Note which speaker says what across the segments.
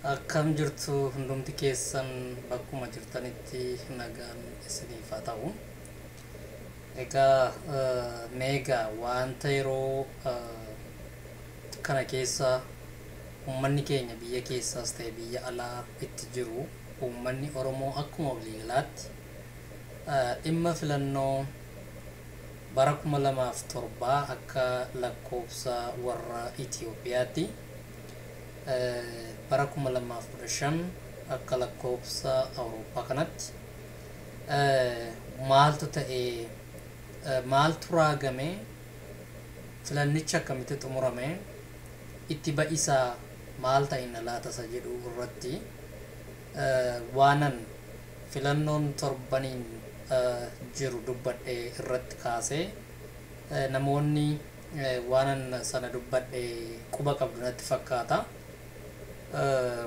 Speaker 1: Akkam jirtu hundumti keessan bakkuma jirtanitti nagaan isiniif haa ta'u. Egaa meegaa wanta yeroo kana keessa uummanni keenya biyya keessaas ta'e biyya alaa itti jiru, uummanni Oromoo akkuma waliigalaatti dhimma filannoo bara 2007 akka lakkoofsa warra Itiyoophiyaatti, bara 2015 akka lakkoofsa Awurooppaa kanatti maaltu ta'e, maaltu raagame, filannichi akkamitti xumurame, itti ba'isaa maal ta'inna laata isa jedhu irratti waanan filannoon torbaniin jiru dubbadhe irratti kaasee namoonni waanan sana dubbadhe quba qabdu natti fakkaata.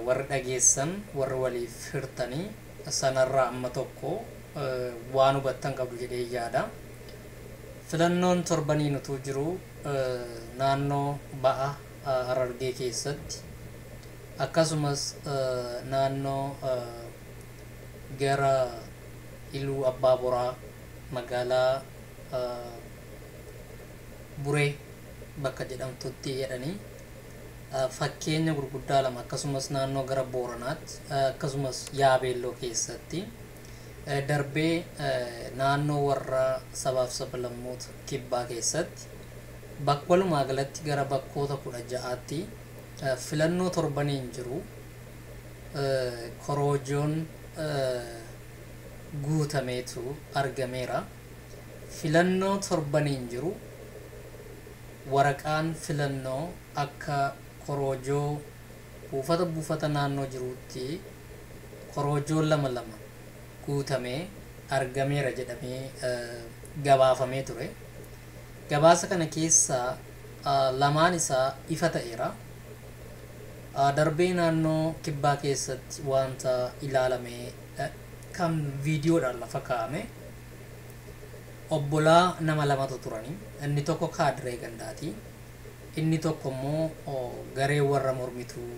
Speaker 1: Warri dhageessan, warri waliif hirtanii sanarraa amma tokko waan hubattan qabdu jedhee yaada. Filannoon torbaniin utuu jiru naannoo ba'a Harargee keessatti, akkasumas naannoo gara Iluu Abbaa Boraa magaalaa Buree bakka jedhamtutti jedhanii fakkeenya gurguddaa lama, akkasumas naannoo gara Booranaatti, akkasumas Yaabeelloo keessatti, darbee naannoo warra sabaaf sablammoota kibbaa keessatti, bakka walumaa galatti gara bakkoota 16tti filannoo torbaniin jiru koroojoon guutameetu argameera. Filannoo torbaniin jiru waraqaan filannoo akka korojoo buufata buufata naannoo jirutti korojoo lama lama guutamee argameera jedhamee gabaafamee ture. Gabaasa kana keessaa lamaan isaa ifa ta'eera. Darbee naannoo kibbaa keessatti wanta ilaalame kan viidiyoodhaan lafa kaa'ame, obbolaa nama lamatu turanii, inni tokko kaadiree gandaati, inni tokko immoo garee warra mormituu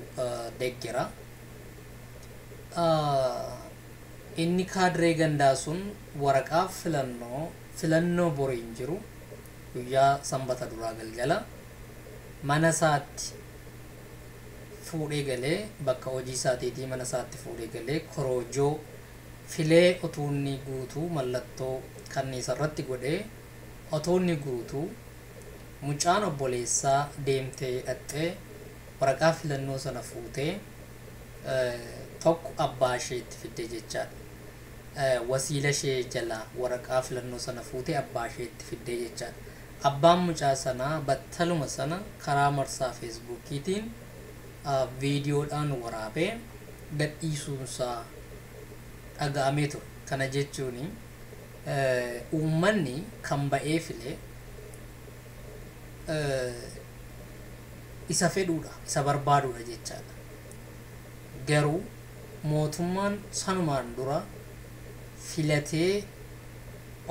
Speaker 1: deeggera. Inni kaadiree gandaa sun waraqaa filannoo boriin jiru guyyaa sanbata duraa galgala mana isaatti fuudhee galee, bakka hojii isaatiitii mana isaatti fuudhee galee, korojoo filee utuu inni guutuu, mallattoo kanniisa irratti godhee utuu inni guutuu, mucaan obboleessaa deemtee dhaqxee waraqaa filannoo sana fuutee tokko abbaa isheetti fidde jechaadha. Wasiila ishee jalaa waraqaa filannoo sana fuutee abbaa isheetti fiddee jechaadha. Abbaan mucaa sanaa battaluma sana karaa marsaa feesbuukiitiin viidiyoodhaan waraabee gadhiisuunsaa dhaga'amee ture. Kana jechuun uummanni kan ba'ee filee isa fedhuudha, isa barbaaduudha jechaadha. Garuu mootummaan sanumaan dura filatee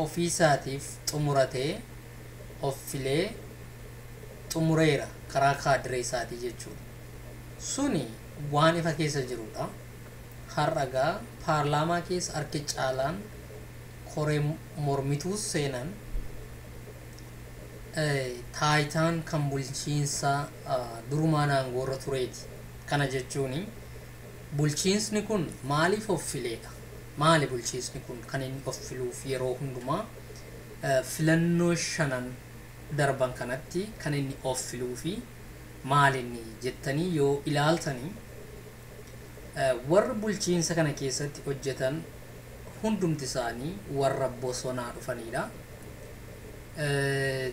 Speaker 1: ofiisaatiif xumuratee of filee xumureera karaa kaadiree isaatii jechuudha. Suni waan ifa keessa jirudha. Har'agaa paarlaamaa keessa harki caalaan koree mormituu seenan, taayitaan kan bulchiinsa durumaan aangoorra tureeti. Kana jechuun bulchiinsni kun maaliif of fileedha? Maali bulchiinsni kun kan inni of filuuf yeroo hundumaa filannoo shanan darban kanatti kan inni of filuufi maalinni jettanii yoo ilaaltanii, warri bulchiinsa kana keessatti hojjetan hundumti isaanii warra bosonaa dhufanidha.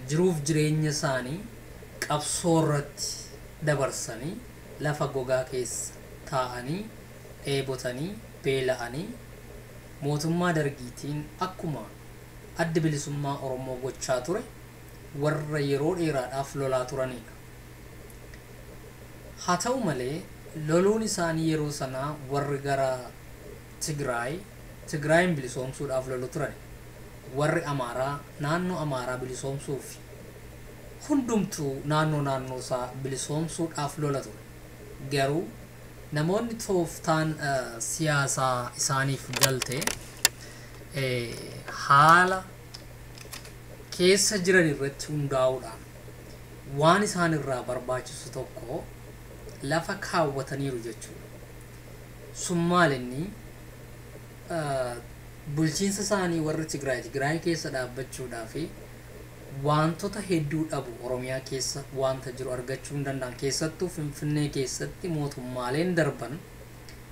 Speaker 1: Jiruuf jireenya isaanii qabsoo irratti dabarsanii, lafa gogaa keessa taa'anii, dheebotanii, beela'anii, mootummaa dargiitiin akkuma addi bilisummaa Oromoo gochaa ture warra yeroo dheeraadhaaf lolaa turanidha. Haa ta'u malee loluun isaanii yeroo sanaa warri gara Tigraay, Tigraayin bilisoomsuudhaaf lolu turan. Warri Amaaraa naannoo Amaaraa bilisoomsuuf, hundumtuu naannoo naannoo isaa bilisoomsuudhaaf lola ture. Garuu Namoonni tooftaan siyaasaa isaaniif galte haala keessa jiran irratti hundaa'uudhaan waan isaan irraa barbaachisu tokko lafa kaawwataniiru jechuudha. Sun maal inni bulchiinsa isaanii warri Tigraay keessa dhaabbachuudhaa fi wantoota hedduu dhabu. Oromiyaa keessa wanta jiru argachuu hin danda'an. Keessattuu Finfinnee keessatti mootummaaleen darban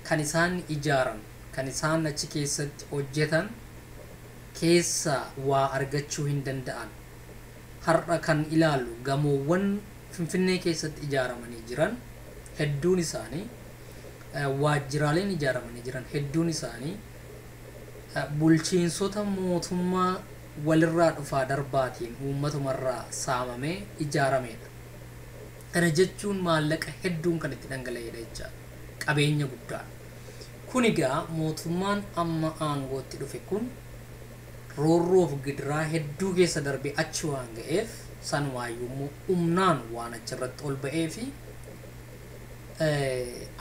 Speaker 1: kan isaan ijaaran, kan isaan achi keessatti hojjetan keessa waa argachuu hin danda'an. Har'a kan ilaallu gamoowwan Finfinnee keessatti ijaaramanii jiran hedduun isaanii, waajjiraaleen ijaaramanii jiran hedduun isaanii bulchiinsota mootummaa walirraa dhufaa darbaatiin uummatumarraa saamamee ijaaramedha. Kana jechuun maallaqa hedduun kan itti dhangala'edha jechaadha. Qabeenya guddaa. Kun egaa mootummaan amma aangootti dhufe kun roorroof gidiraa hedduu keessa darbee achi waan ga'eef, sanumaayyuu immoo humnaan waan achirratti ol ba'ee fi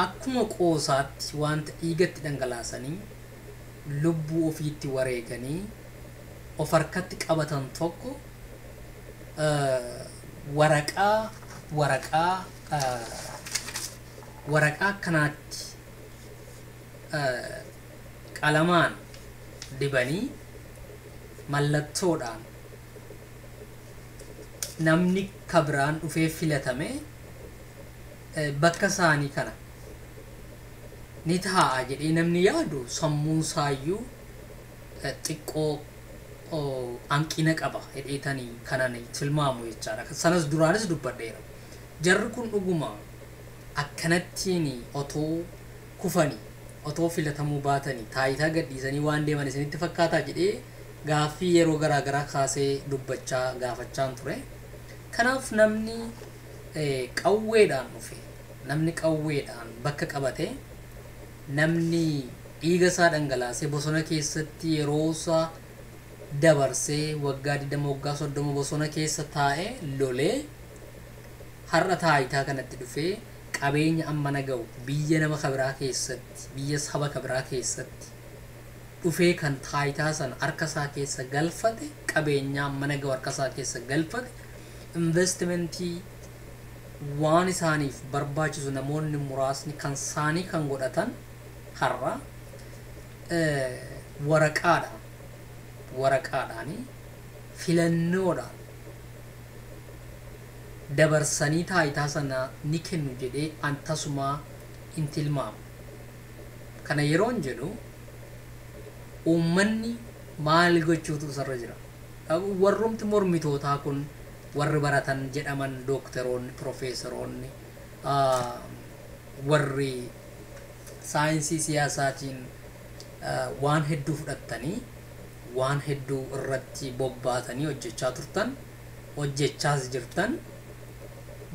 Speaker 1: akkuma qoosaatti wanta dhiigatti dhangalaasanii, lubbuu ofiitti wareeganii of harkatti qabatan tokko waraqaa akkanaatti qalamaan dibanii mallattoodhaan namni kabiraan dhufee filatame bakka isaanii kana ni taa'a jedhee namni yaadu sammuun isaayyuu xiqqoo hanqina qaba jedheetanii kanan tilmaamu jechaadha. Sanas duraanis dubbadheera. Jarri kun dhuguma akkanattiin otoo kufanii, otoo filatamuu baatanii, taayitaa gadhiisanii waan deeman isinitti fakkaataa jedhee gaaffii yeroo garaa garaa kaasee dubbachaa gaafachaan ture. Kanaaf namni qawweedhaan dhufe, namni qawweedhaan bakka qabate, namni dhiiga isaa dhangalaasee bosona keessatti yeroo isaa dabarsee waggaa 20, waggaa 30 bosona keessa taa'ee lolee har'a taayitaa kanatti dhufee, qabeenya amma naga'u biyya nama kabiraa keessatti, biyya saba kabiraa keessatti dhufee kan taayitaa sana harka isaa keessa galfate, qabeenya amma naga'u harka isaa keessa galfate, investimentii waan isaaniif barbaachisu namoonni muraasni kan isaanii kan godhatan, har'a waraqaadhaani filannoodhaan dabarsanii taayitaa sana ni kennu jedhee an tasumaa hin tilmaamu. Kana yeroon jedhu uummanni maal gochuutu isarra jira? Warrumti mormitootaa kun, warri baratan jedhaman, dookteroonni, piroofeesaroonni, warri saayinsii siyaasaatiin waan hedduu fudhattanii, waan hedduu irratti bobbaatanii hojjechaa turtan, hojjechaas jirtan,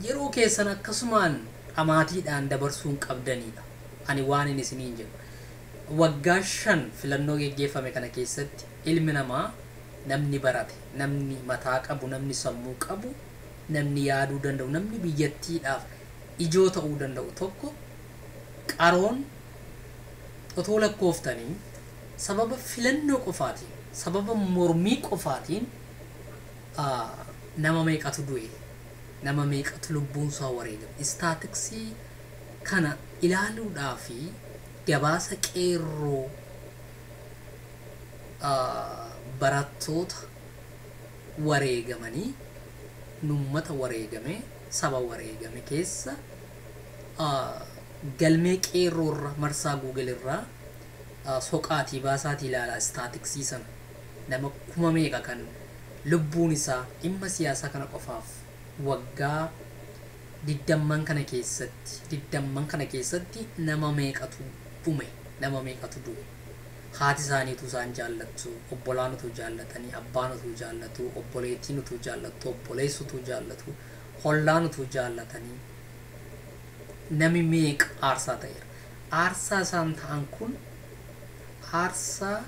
Speaker 1: yeroo keessan akkasumaan dhamaatiidhaan dabarsuu hin qabdanidha. Ani waan inni isiniin jedhu, waggaa 5 filannoo geggeeffame kana keessatti ilmi namaa, namni barate, namni mataa qabu, namni sammuu qabu, namni yaaduu danda'u, namni biyyattiidhaaf ijoo ta'uu danda'u tokko qaroon otoo lakkooftanii sababa filannoo qofaatiin, sababa mormii qofaatiin nama meeqatu du'e, nama meeqatu lubbuunsaa wareegame? Istaatiksii kana ilaaluudhaa fi gabaasa qeerroo barattoota wareegamanii, nummata wareegame, saba wareegame keessa galmee qeerroorra marsaa Google irraa soqaatii baasaatii ilaalaa istaatiksii sana. Nama kuma meeqa kan lubbuun isaa dhimma siyaasaa kana qofaaf waggaa 20 kana keessatti nama meeqatu dhume, nama meeqatu du'e? Haati isaaniitu isaan jaallattu, obbolaan utuu jaallatanii, abbaan utuu jaallatu, obboleettiin utuu jaallattu, obboleessi utuu jaallatu, hollaan utuu jaallatanii, nami meeqa aarsaa ta'eera? Aarsaa isaan ta'an kun aarsaa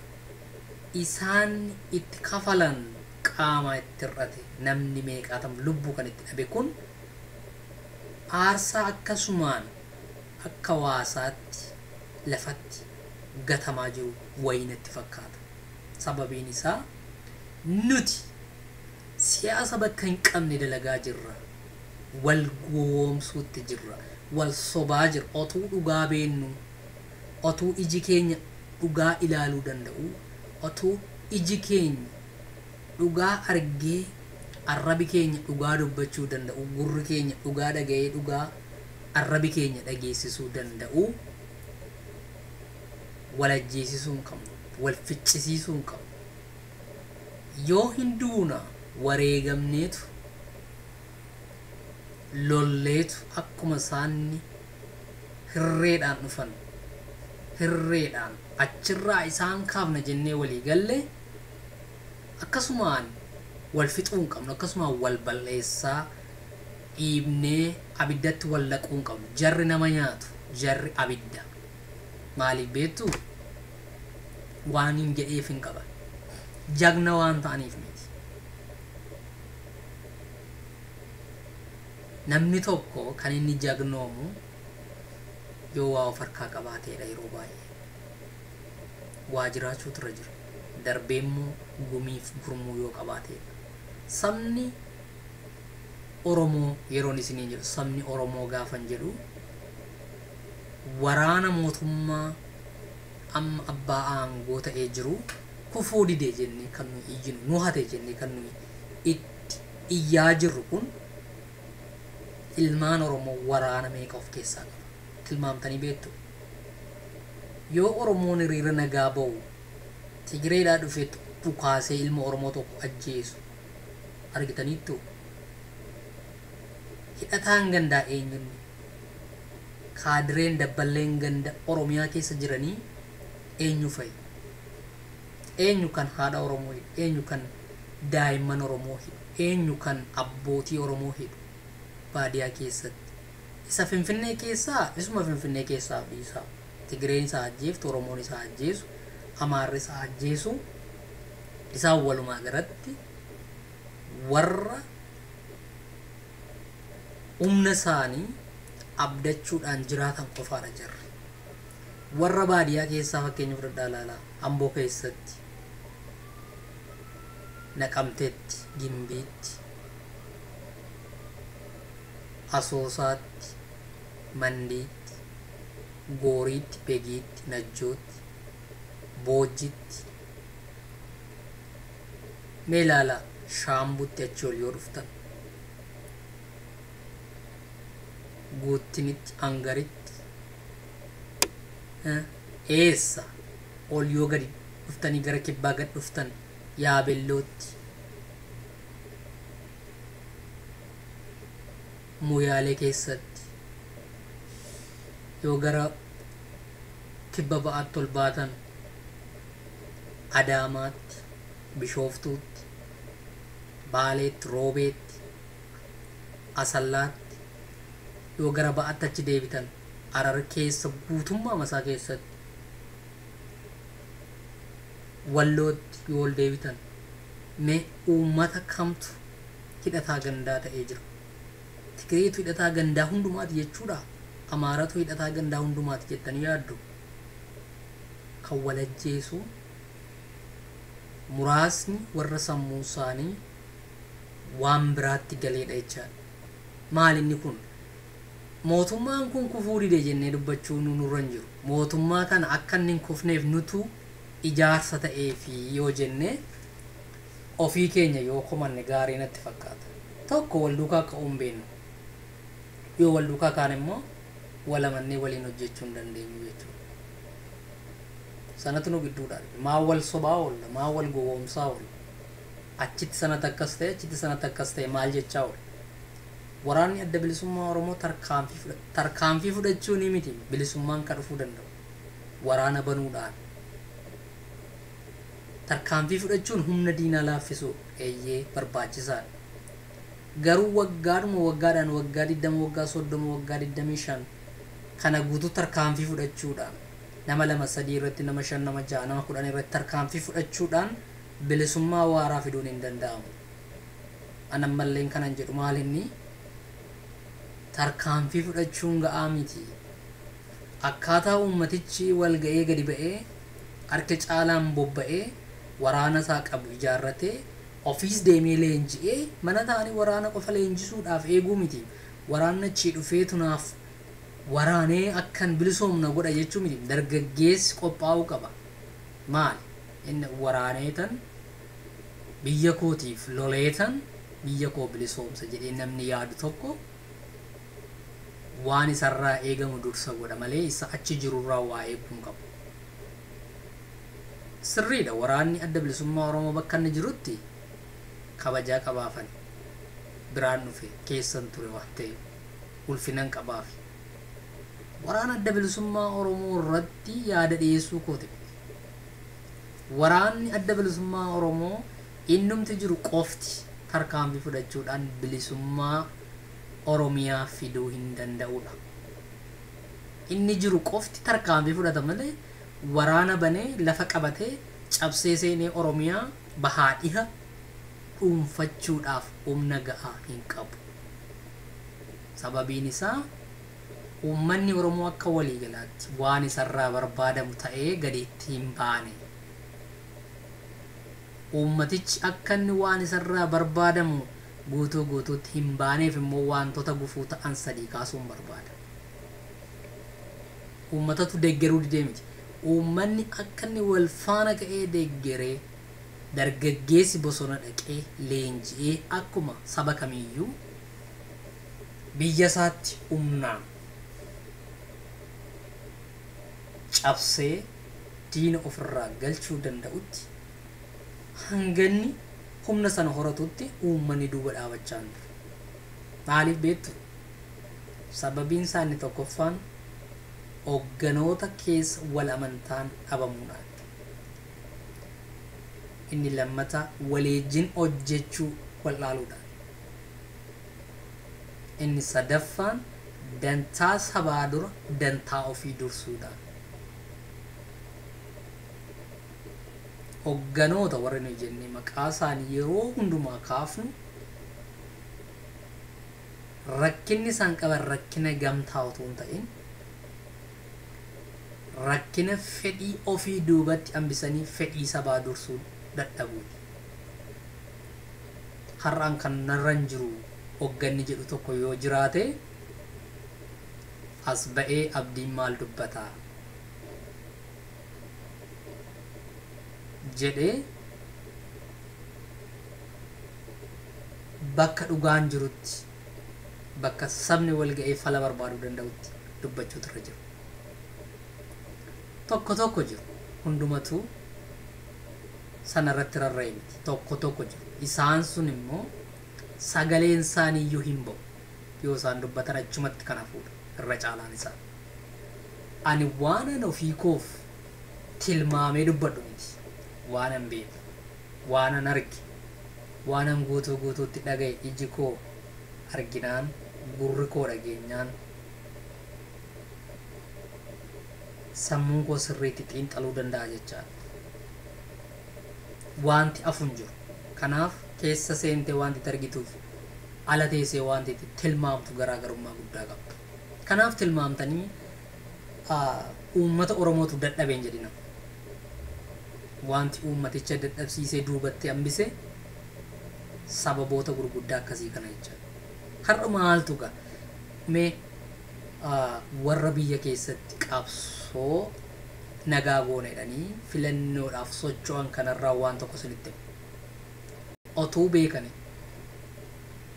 Speaker 1: isaan itti kafalan, qaama itti hir'ate, namni meeqaatam lubbuu kan itti dhabe kun aarsaa akkasumaan akka waasaatti lafatti gatamaa jiru wayinatti fakkaata. Sababiin isaa nuti siyaasa bakka hin qabne dalagaa jirra. Wal gowwoomsuutti jirra. Wal sobaa jirra. Otuu dhugaa beennu, otuu iji keenya dhugaa ilaaluu danda'u, otuu iji keenya dhugaa argee arrabi keenya dhugaa dubbachuu danda'u, gurri keenya dhugaa dhaga'ee dhugaa arrabi keenya dhageessisuu danda'u, wal ajjeesisuu hin qabnu, wal ficcisiisuu hin qabnu. Yoo hin duuna wareegamneetu lolleetu akkuma isaanni hirreedhaan dhufan hirreedhaan achirraa isaan kaafna jennee walii galle, akkasumaan wal fixuu hin qabnu, akkasumaan wal balleessaa dhiibnee abiddatti wal laquu hin qabnu. Jarri nama nyaatu, jarri abidda. Maaliif beektu? Waan hin jedheef hin qaban. Jagna waan ta'aniif miti. Namni tokko kan inni jagnoomu yoo waa of harkaa qabaateedha yeroo baay'ee. Waa jiraachuutu irra jira. Darbee immoo gumiif gurmuu yoo qabaateedha. Sabni Oromoo yeroon isiniin jedhu, sabni Oromoo gaafan jedhu, waraana mootummaa amma abbaa aangoo ta'ee jiru kufuu didee jennee kan nuyi iyyinu, nu hate jennee kan nuyi itti iyyaa jirru kun ilmaan Oromoo waraana meeqa of keessaa qaba? Tilmaamtanii beektu? Yoo Oromoon hiriira nagaa ba'u Tigireedhaa dhufee dhukaasee ilma Oromoo tokko ajjeesu argitaniittu? Hidhataan gandaa eenyunni? Kaadireen dabballeen ganda Oromiyaa keessa jiranii eenyu fa'i? Eenyu kan haadha Oromoo hidhu? Eenyu kan daa'imman Oromoo hidhu? Eenyu kan abbootii Oromoo hidhu baadiyaa keessatti? Isa Finfinnee keessaa, isuma Finfinnee keessaa dhiisaa. Tigireen isaa ajjeeftu, Oromoon isaa ajjeesu, Amaarri isaa ajjeesu, isaan walumaa galatti warra humna isaanii abdachuudhaan jiraatan qofaadha jarri. Warra baadiyaa keessaa fakkeenya fudhadhaa ilaalaa. Amboo keessatti, Naqamteetti, Gimbiitti, Asoosaatti, Mandiitti, Gooriitti, Begiitti, Najjootti, Boojjitti, mee ilaalaa Shaambutti achi ol yoo dhuftan, Guuttinitti, Angaritti, eessa ol yoo gadi dhuftanii gara kibbaa gad dhuftan Yaabellootti, Muyaalee keessatti, yoo gara kibba ba'aatti ol baatan Adaamaatti, Bishooftuutti, Baaleetti, Roobeetti, Asallaatti, yoo gara ba'aatti achi deebitan Harar keessa guutummaa masaa keessatti, Wallootti yoo ol deebitan, mee uummata kamtu hidhataa gandaa ta'ee jira? Tigireetu hidhataa gandaa hundumaati jechuudha? Amaaratu hidhataa gandaa hundumaati jettanii yaaddu? Kan wal ajjeesu muraasni warra sammuu isaanii waan biraatti galeedha jechaadha. Maal inni kun? Mootummaan kun kufuu dide jennee dubbachuu nurra hin jiru. Mootummaa kana akka inni hin kufneef nutu ijaarsa ta'ee fi yoo jenne ofii keenya yoo komanne gaarii natti fakkaata. Tokko wal duukaa ka'uu hin beeknu. Yoo wal duukaa kaan immoo wal amannee waliin hojjechuu hin dandeenyu jechuudha. Sanatu nu gidduudhaa dhufe. Maa wal sobaa oolla? Maa wal gowwoomsaa oolla? Achitti sanatti akkas ta'e, achitti sanatti akkas ta'e maal jechaa oolla? Waraanni Adda Bilisummaa Oromoo tarkaanfii fudhachuu ni miti bilisummaan kan dhufuu danda'u. Waraana banuudhaan. Tarkaanfii fudhachuun humna diinaa laaffisuu eeyyee barbaachisaadha. Garuu waggaadhuma waggaadhaan waggaa 20, waggaa 30, waggaa 25 kana guutuu tarkaanfii fudhachuudhaan nama 2 3 irratti, nama 5, nama 6, nama 10 irratti tarkaanfii fudhachuudhaan bilisummaa waaraa fiduun hin danda'amu. An ammalleen kanan jedhu maal inni tarkaanfii fudhachuun ga'aa miti. Akkaataa uummatichi wal ga'ee gadi ba'ee harka caalaan bobba'ee waraana isaa qabu ijaarratee ofiis deemee leenji'ee mana ta'anii waraana qofa leenjisuudhaaf eeguu miti. Waraanni achii dhufee tunaaf waraanee akkan bilisoomna godha jechuu miti. Dargaggeessi qophaa'uu qaba. Maali? Inni waraanee tan biyya kootiif loleetan biyya koo bilisoomsa jedhee namni yaadu tokko waan isarraa eegamu dursa godha malee isa achi jirurraa waa eeguu hin qabu. Sirriidha, waraanni Adda Bilisummaa Oromoo bakka inni jirutti kabajaa qabaafan biraan dhufe keessan ture waan ta'eef ulfinan qabaafi. Waraana Adda Bilisummaa Oromoo irratti yaada dhiyeessuu kooti. Waraanni Adda Bilisummaa Oromoo innumti jiru qofti tarkaanfii fudhachuudhaan bilisummaa Oromiyaa fiduu hin danda'udha. Inni jiru qofti tarkaanfii fudhata malee waraana banee lafa qabatee cabsee seenee Oromiyaa bahaa dhiha dhuunfachuudhaaf humna ga'aa hin qabu. Sababiin isaa uummanni Oromoo akka waliigalaatti waan isarraa barbaadamu ta'ee gadiitti hin baane. Uummatichi akka inni waan isarraa barbaadamu guutuu guutuutti hin baaneef immoo wantoota gufuu ta'an sadii kaasuun barbaada. Uummatatu deeggaruu didee miti. Uummanni akka inni wal faana ka'ee deeggaree dargaggeessi bosona dhaqee leenji'ee akkuma saba kamiiyyuu biyya isaatti humnaan cabsee diina ofirraa galchuu danda'utti hanganni humna sana horatutti uummanni duuba dhaabachaa hin jiru. Maaliif beektu? Sababiin isaa inni tokkoffaan hoogganoota keessa wal amantaan dhabamuudhaan. Inni lammataa waliijin hojjechuu wallaaluudhaan. Inni sadaffaan dantaa sabaa dura dantaa ofii dursuudhaan. Hoogganoota warri nuyi jennee maqaa isaanii yeroo hundumaa kaafnu rakkinni isaan qaban rakkina gamtaa otoo hin ta'in rakkina fedhii ofii duubatti hambisanii fedhii sabaa dursuu dadhabuuti. Har'aan kan narra hin jiru hoogganni jedhu tokko yoo jiraate as ba'ee abdiin maal dubbataa jedhee bakka dhugaan jirutti bakka sabni wal ga'ee fala barbaaduu danda'utti dubbachuutu irra jiru. Tokko tokko jiru hundumatu sanarratti rarra'e miti. Tokko tokko jiru. Isaan sun immoo sagaleen isaaniiyyuu hin ba'u. Yoo isaan dubbatan achumatti kana fuudha irra caalaan isaa. Ani waanan ofii koof tilmaamee dubbadhu miti. Waanan beeku, waanan arge, waanan guutuu guutuutti dhaga'e iji koo arginaan, gurri koo dhageenyaan, sammuun koo sirriitti xiinxaluu danda'a jechaadha. Wanti afu hin jiru. Kanaaf keessa seentee wanti itti argituuf ala teessee wanti itti tilmaamtu garaagarummaa guddaa qaba. Kanaaf tilmaamtanii uummata Oromootu dadhabeen jedhina. Wanti uummaticha dadhabsiisee duubatti hambise sababoota gurguddaa akkasii kana jechaadha. Har'a maaltu ga'a? Mee warra biyya keessatti qabsoo nagaa goona jedhanii filannoodhaaf socho'an kanarraa waan tokko isinitti himu. Otuu beekani,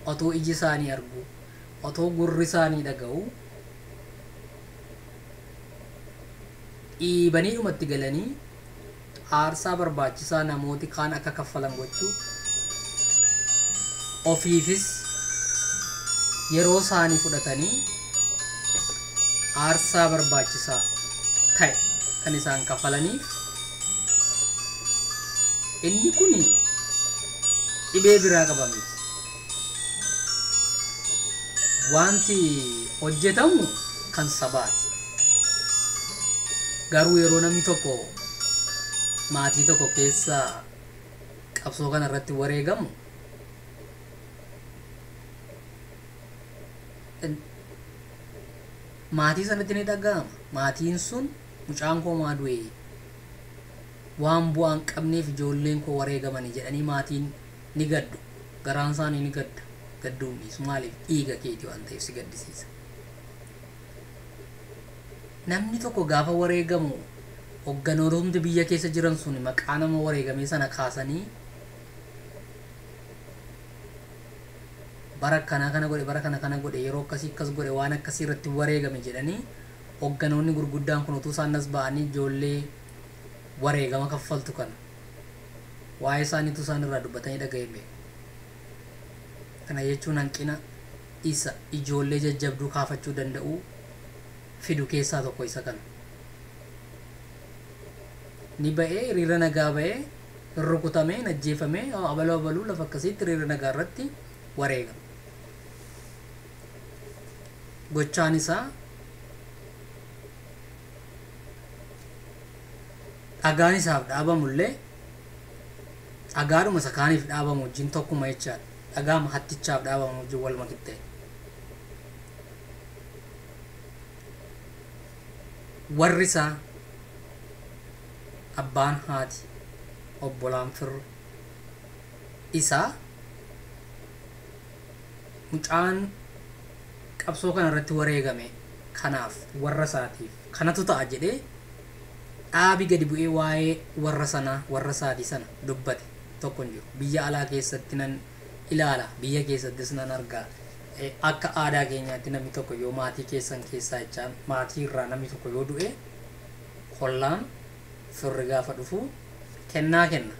Speaker 1: otuu iji isaanii argu, otoo gurri isaanii dhaga'u dhiibanii dhumatti galanii aarsaa barbaachisaa namooti kaan akka kaffalan gochuu ofiifis yeroo isaanii fudhatanii aarsaa barbaachisaa ta'e kan isaan kaffalaniif inni kun dhibee biraa qaba miti. Wanti hojjetamu kan sabaati. Garuu yeroo namni tokko maatii tokko keessa qabsoo kana irratti wareegamu maatii sanatti ni dhaga'ama. Maatiin sun mucaan koo maa du'e, waan bu'aan qabneef ijoolleen koo wareegamanii jedhanii maatiin ni gaddu. Garaan isaanii ni gadda. Gadduun dhiisu, maaliif? Dhiiga keeti waan ta'eef si gaddisiisa. Namni tokko gaafa wareegamu hogganoonni biyya keessa jiran sun maqaa nama wareegamee sana kaasanii bara kana kana godhe, bara kana kana godhe, yeroo akkasii akkas godhe, waan akkasii irratti wareegame jedhanii hogganoonni gurguddaan kun utuu isaan as ba'anii ijoollee wareegama kaffaltu kana waa'ee isaaniitu isaan irraa dubbatanii dhaga'e. Kana jechuun hanqina isa ijoollee jajjabduu kaafachuu danda'u fidu keessaa tokko isa kana. Ni ba'ee hiriira nagaa ba'ee rukutamee ajjeefamee abaluu abaluu lafa akkasiitti hiriira nagaa irratti wareegama. Gochaan isaa dhagaan isaaf dhaabamullee dhagaadhuma isa kaaniif dhaabamu wajjin tokkuma jechaadha. Dhagaama hattichaaf dhaabamu wajjin waluma qixxee. Warri isaa abbaan, haati, obbolaan, firri isaa mucaan qabsoo kana irratti wareegame kanaaf warra isaatiif kanatu ta'a jedhee dhaabi gadi bu'ee waa'ee warra sanaa, warra isaatii sana dubbate tokko hin jiru. Biyya alaa keessatti nan ilaala, biyya keessattis nan argaa. Akka aadaa keenyaatti namni tokko yoo maatii keessan keessaa jechaan maatii irraa namni tokko yoo du'e hollaan firri gaafa dhufu kennaa kenna.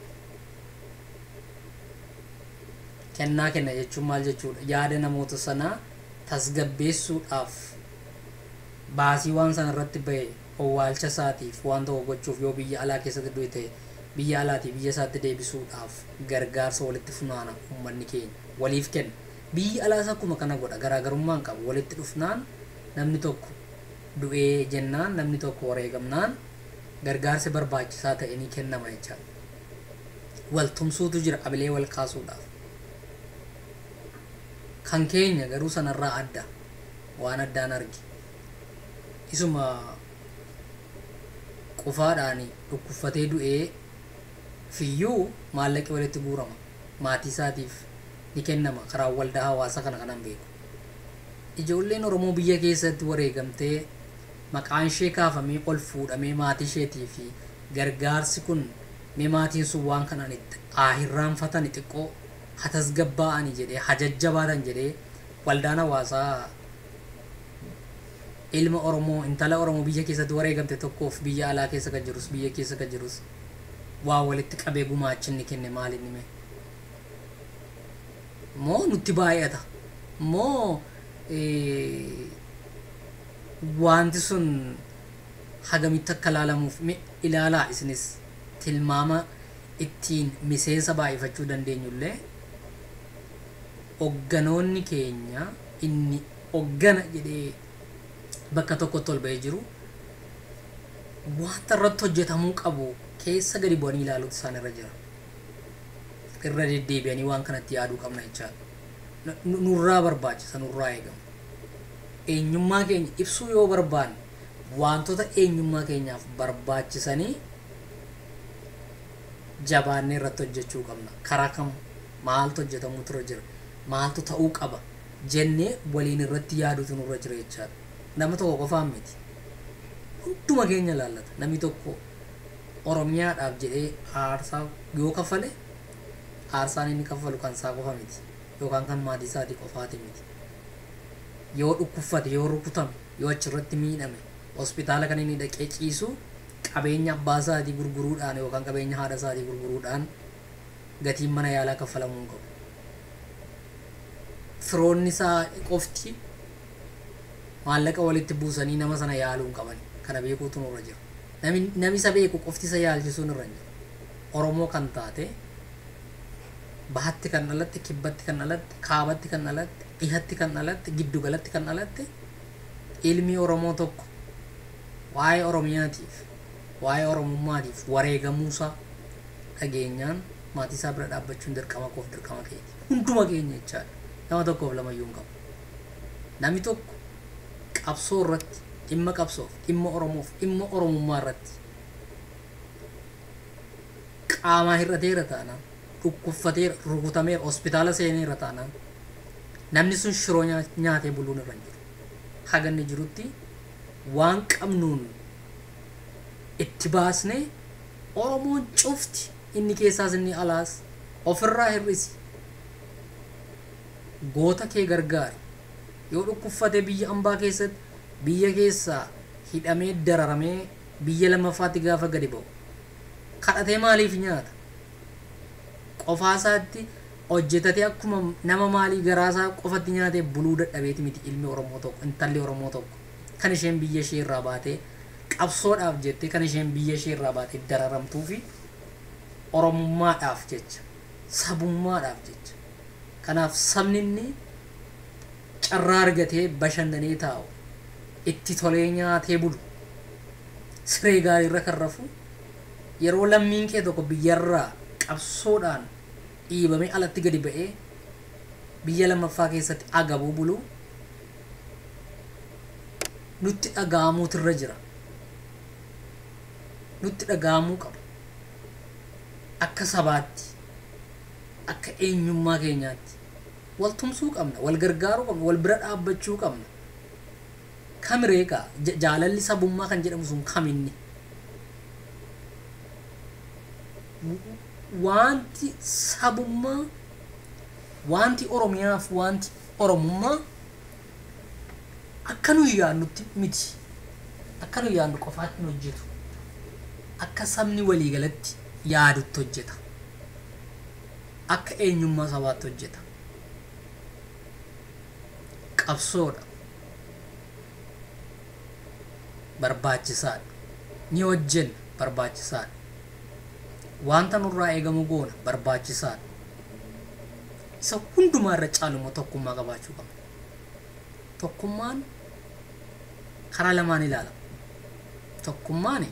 Speaker 1: Kennaa kenna jechuun maal jechuudha? Yaada namoota sanaa tasgabbeessuudhaaf baasii waan sana irratti bahe owwaalcha isaatiif waan tokko gochuuf, yoo biyya alaa keessatti du'e ta'e biyya alaatii biyya isaatti deebisuudhaaf gargaarsa walitti funaana uummanni keenya waliif kenna. Biyyi alaas akkuma kana godha, garaagarummaa hin qabu. Walitti dhufnaan namni tokko du'ee jennaan, namni tokko wareegamnaan gargaarsi barbaachisaa ta'e ni kennama jechaadha. Wal tumsuutu jira abilee wal kaasuudhaaf. Kan keenya garuu sanarraa adda, waan addaan arge. Isuma qufaadhaan dhukkubfatee du'ee fiyyuu maallaqi walitti guurama, maatii isaatiif ni kennama karaa waldaa hawaasaa kana kanan beeku. Ijoolleen Oromoo biyya keessatti wareegamtee maqaan ishee kaafamee ol fuudhamee maatii isheetii fi gargaarsi kun mee maatiin sun waan kanaan itti haa hirraanfatan, xiqqoo haa tasgabbaa'anii jedhee, haa jajjabaatan jedhee waldaan hawaasaa ilma Oromoo, intala Oromoo biyya keessatti wareegamte tokkoof biyya alaa keessa kan jirus biyya keessa kan jirus waa walitti qabee gumaachinni kenne maal inni mee? Moo nutti baay'ata? Moo wanti sun hagamitti akka ilaalamuuf ilaalaa isinis tilmaama ittiin miseensa baay'ifachuu dandeenyullee hogganoonni keenya inni hoggana jedhee bakka tokkotti ol ba'ee jiru wanta irratti hojjetamuu qabu keessa gadi bu'anii ilaaluutu isaan irra jira. Irra deddeebi'anii waan kanatti yaaduu qabna jechaadha. Nurraa barbaachisa, nurraa eegama. Eenyummaa keenya ibsuu yoo barbaanne wantoota eenyummaa keenyaaf barbaachisanii jabaannee irratti hojjechuu qabna. Karaa kam maaltu hojjetamuutu irra jira, maaltu ta'uu qaba jennee waliin irratti yaaduutu nurra jira jechaadha. Nama tokko qofaan miti. Hunduma keenya ilaallata. Namni tokko Oromiyaadhaaf jedhee aarsaa yoo kaffale aarsaan inni kaffalu kan isaa qofa miti yookaan kan maatii isaatii qofaati miti. Yoo dhukkubfate, yoo rukutame, yoo achirratti miidhame hospitaala kan inni dhaqee ciisu qabeenya abbaa isaatii gurguruudhaan yookaan qabeenya haadha isaatii gurguruudhaan gatiin mana yaalaa kaffalamuu hin qabu. Firoonni isaa qofti maallaqa walitti buusanii nama sana yaaluu hin qaban. Kana beekuutu nurra jira. Namni isa beeku qofti isa yaalchisuun irra hin jiru. Oromoo kan taate bahatti kan dhalatte, kibbatti kan dhalatte, kaabatti kan dhalatte, dhihatti kan dhalatte, giddugalatti kan dhalatte ilmi Oromoo tokko waa'ee Oromiyaatiif, waa'ee Oromummaatiif wareegamuusaa dhageenyaan maatii isaa bira dhaabbachuun dirqama koof dirqama keeti. Hunduma keenya jechaadha. Nama tokkoof lamayyuu hin qabu. Namni tokko qabsoo irratti dhimma qabsoof, dhimma Oromoof, dhimma Oromummaa irratti qaamaa hir'ateera taanaan, dhukkubfateera, rukutameera, hospitaala seeneera taanaan, namni sun shiroo nyaatee buluun irra hin jiru. Haga inni jirutti waan qabnuun itti baasnee Oromoon cufti, inni keessaas inni alaas, ofirraa hir'isi. Goota kee gargaari. Yoo dhukkubfate biyya ambaa keessatti, biyya keessaa hidhamee dararamee biyya lammaffaatti gaafa gadi ba'u kadhatee maaliif nyaata? Qofaasaatti hojjetatee akkuma nama maalii garaasaa qofatti nyaatee buluu dadhabeeti miti ilmi Oromoo tokko, intalli Oromoo tokko kan isheen biyya ishee irraa baatee qabsoodhaaf jettee, kan isheen biyya ishee irraa baatee dararamtuu fi Oromummaadhaaf jecha, sabummaadhaaf jecha. Kanaaf sabni inni carraa argatee bashannanee taa'u, itti tolee nyaatee bulu, siree gaarii irra kan rafu, yeroo lammiin kee tokko biyyarraa qabsoodhaan dhiibamee alatti gadi ba'ee biyya lammaffaa keessatti agabuu bulu nutti dhaga'amuutu irra jira. Nutti dhaga'amuu qaba. Akka sabaatti, akka eenyummaa keenyaatti wal tumsuu qabna, wal gargaaruu qabna, wal bira dhaabbachuu qabna. Kamiree egaa jaalalli sabummaa kan jedhamu sun kaminni? Wanti sabummaa, wanti Oromiyaaf, wanti Oromummaa akka nuyi yaadnutti miti. Akka nuyi yaadnu qofaatti hin hojjetu. Akka sabni waliigalatti yaadutti hojjeta. Akka eenyummaa sabaatti hojjeta. Qabsoodha. Barbaachisaadha. Ni hojjenna, barbaachisaadha. Wanta nurraa eegamu goona, barbaachisaadha. Isa hundumaa irra caalu immoo tokkummaa qabaachuu qabna. Tokkummaan karaa lamaan ilaalama. Tokkummaan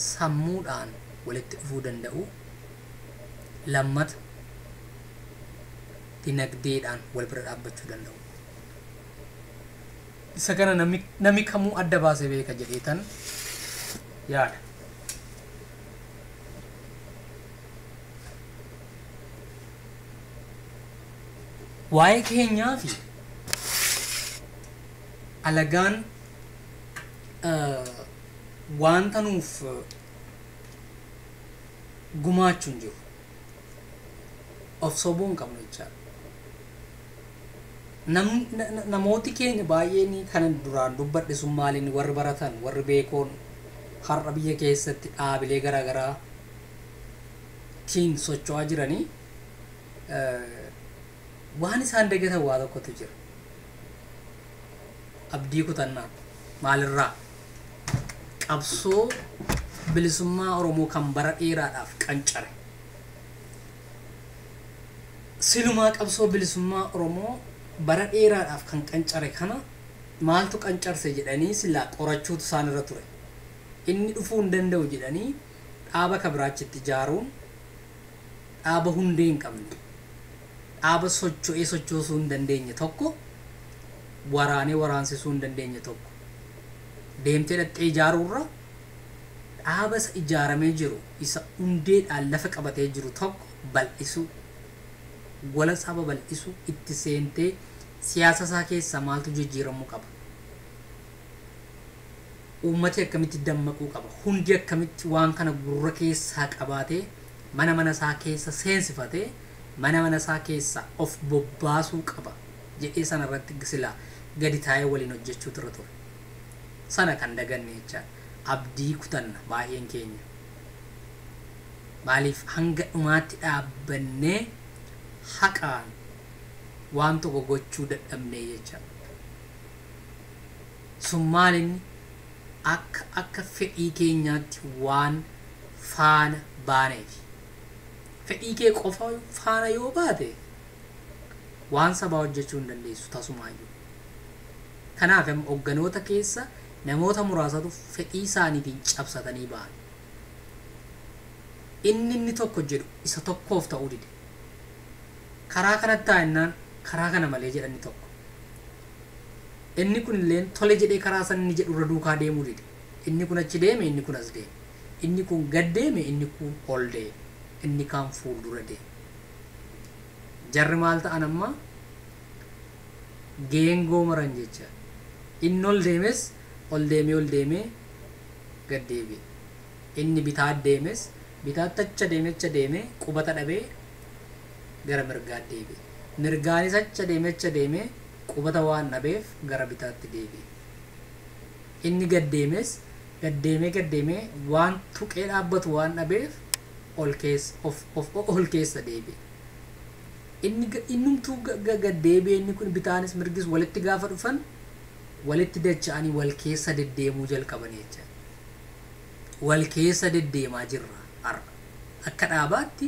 Speaker 1: sammuudhaan walitti dhufuu danda'u, lammata dinagdeedhaan wal bira dhaabbachuu danda'u. Isa kana namni kamuu adda baasee beeka jedheetan yaada. Waa'ee keenyaa fi alagaan wanta nuuf gumaachuu hin jiru. Of sobuu hin qabnu jechaadha. Namooti keenya baay'een kan duraan dubbadhe sun maaliin warri baratan, warri beekoon har'a biyya keessatti dhaabilee garaagaraa tiin socho'aa jiranii waan isaan dagatan waa tokkotu jira. Abdii kutannaa maalirraa? Qabsoo bilisummaa Oromoo kan bara dheeraadhaaf qancare. Silumaa qabsoo bilisummaa Oromoo bara dheeraadhaaf kan qancare kana maaltu qancarse jedhanii silaa qorachuutu isaan irra ture. Inni dhufuu hin danda'u jedhanii dhaaba kabiraachitti ijaaruun dhaaba hundee hin qabne, dhaaba socho'ee sochoosuu hin dandeenye tokko, waraanee waraansisuu hin dandeenye tokko deemtee dhaqxee ijaaruurra dhaaba isa ijaaramee jiru, isa hundeedhaan lafa qabatee jiru tokko bal'isuu, gola saba bal'isuu, itti seentee siyaasa isaa keessaa maaltu jijjiiramuu qaba, uummati akkamitti dammaquu qaba, hundi akkamitti waan kana gurra keessaa qabaatee mana mana isaa keessa seensifatee mana mana isaa keessa of bobbaasuu qaba jedhee sana irratti silaa gadi taa'ee waliin hojjechuutu irra ture. Sana kan daganne jechaadha. Abdii kutanna baay'een keenya. Maaliif hanga dhumaatti dhaabbannee haqaan waan tokko gochuu dadhabnee jechaadha. Sun maalinni akka fedhii keenyaatti waan faana baaneef. Fedhii kee qofa faana yoo baate waan sabaa hojjechuu hin dandeessu tasumaayyuu. Kanaaf hogganoota keessa namoota muraasatu fedhii isaaniitiin cabsatanii ba'an. Inni tokko jedhu isa tokkoof ta'uu dide. Karaa kanatti taa'ennaan karaa kana malee jedhanni tokko. Inni kun illee tole jedhee karaa san inni jedhu irra duukaa deemuu dide. Inni kun achi deeme, inni kun as deeme. Inni kun gad deeme, inni kun ol deeme. Inni kaan fuuldura deeme. Jarri maal ta'an amma? Geengoo maran jecha. Inni ol deemes ol deemee ol deemee gad deebi'e. Inni bitaa deemes bitaatti acha deemee acha deemee qubata dhabee gara mirgaatti deebi'e. Mirgaanis acha deemee acha deemee qubata waan dhabeef gara bitaatti deebi'e. Inni gad deemes gad deemee gad deemee waan tuqee dhaabbatu waan dhabeef ol keessa of of ol keessa deebi'e. Inni innumtuu gad deebi'e, inni kun bitaanis mirgis walitti gaafa dhufan walitti dacha'anii wal keessa deddeemuu jalqaban jecha. Wal keessa deddeemaa jirra har'a. Akka dhaabaatti,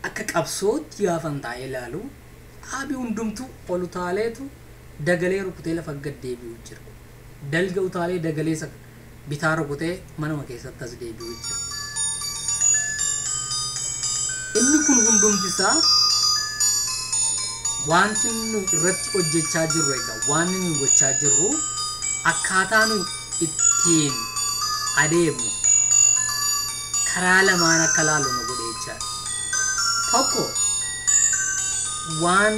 Speaker 1: akka qabsootti gaafan taa'ee ilaalu, dhaabii hundumtuu ol utaaleetu dagalee rukutee lafa gad deebi'uu jira. Dalga utaalee dagalee bitaa rukutee manuma keessatti as deebi'uu jira. Inni kun hundumti isaa wanti nu irratti hojjechaa jirru, egaa waan nu gochaa jirru, akkaataa nu ittiin adeemnu karaa lamaan akka laalu nu godhe jechaadha. Tokko, waan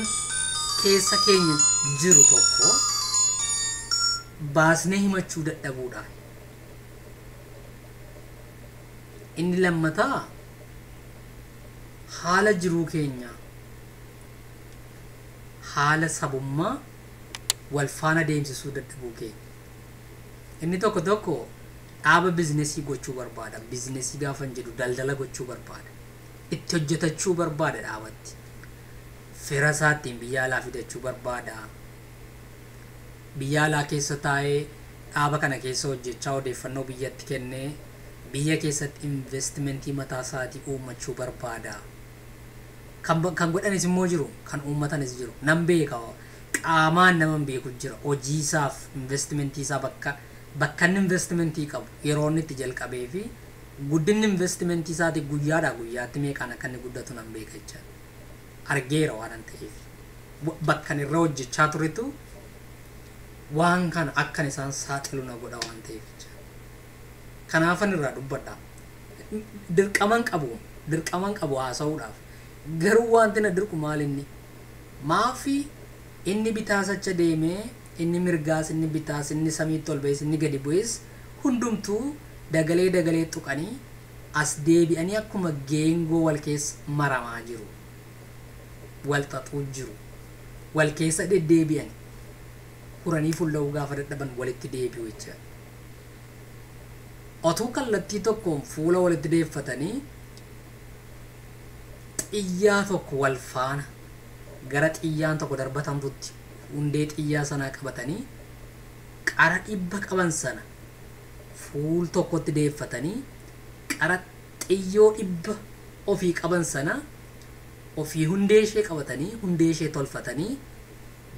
Speaker 1: keessa keenya jiru tokko baasnee himachuu dadhabuudha. Inni lammataa, haala jiruu keenya, haala sabummaa wal faana deemsisuu dadhabuu keenya. Inni tokko tokko dhaaba bizinesii gochuu barbaada. Bizinesii gaafan jedhu daldala gochuu barbaada. Itti hojjetachuu barbaada dhaabatti. Fira isaa ittiin biyya alaa fidachuu barbaada. Biyya alaa keessa taa'ee dhaaba kana keessa hojjechaa odeeffannoo biyyatti kennee biyya keessatti investimentii mataa isaatii uummachuu barbaada. Kan godhanis immoo jiru, kan uummatanis jiru. Nan beeka, qaamaan nama beeku jira. Hojii isaaf investimentii isaa, bakka inni investimentii qabu, yeroo inni itti jalqabee fi guddinni investimentii isaatii guyyaadhaa guyyaatti meeqaan akka inni guddatu nan beeka jechaadha. Argeera waan an ta'eef. Bakka inni irra hojjechaa turetu waan kana akkan isaan saaxilu na godha waan ta'eef jechaadha. Kanaafan irraa dubbadha. Dirqaman qabu, dirqaman qabu haasa'uudhaaf. Garuu wanti na dirqu maal inni? Maafi inni bitaas acha deemee, inni mirgaas, inni bitaas, inni samiitti ol ba'es, inni gadi bu'es, hundumtuu dagalee dagalee tuqanii as deebi'anii akkuma geengoo wal keessa maramaa jiru. Wal xaxuu jiru. Wal keessa deddeebi'ani. Huranii fulla'uu gaafa dadhaban walitti deebi'u jechaadha. Otuu kallattii tokkoon fuula walitti deeffatanii xiyyaa tokko wal faana gara xiyyaan tokko darbatamtutti hundee xiyyaa sanaa qabatanii, qara 100 qaban sana fuul tokkotti deeffatanii, qara xiyyoo 100 ofii qaban sana ofii hundee ishee qabatanii, hundee ishee tolfatanii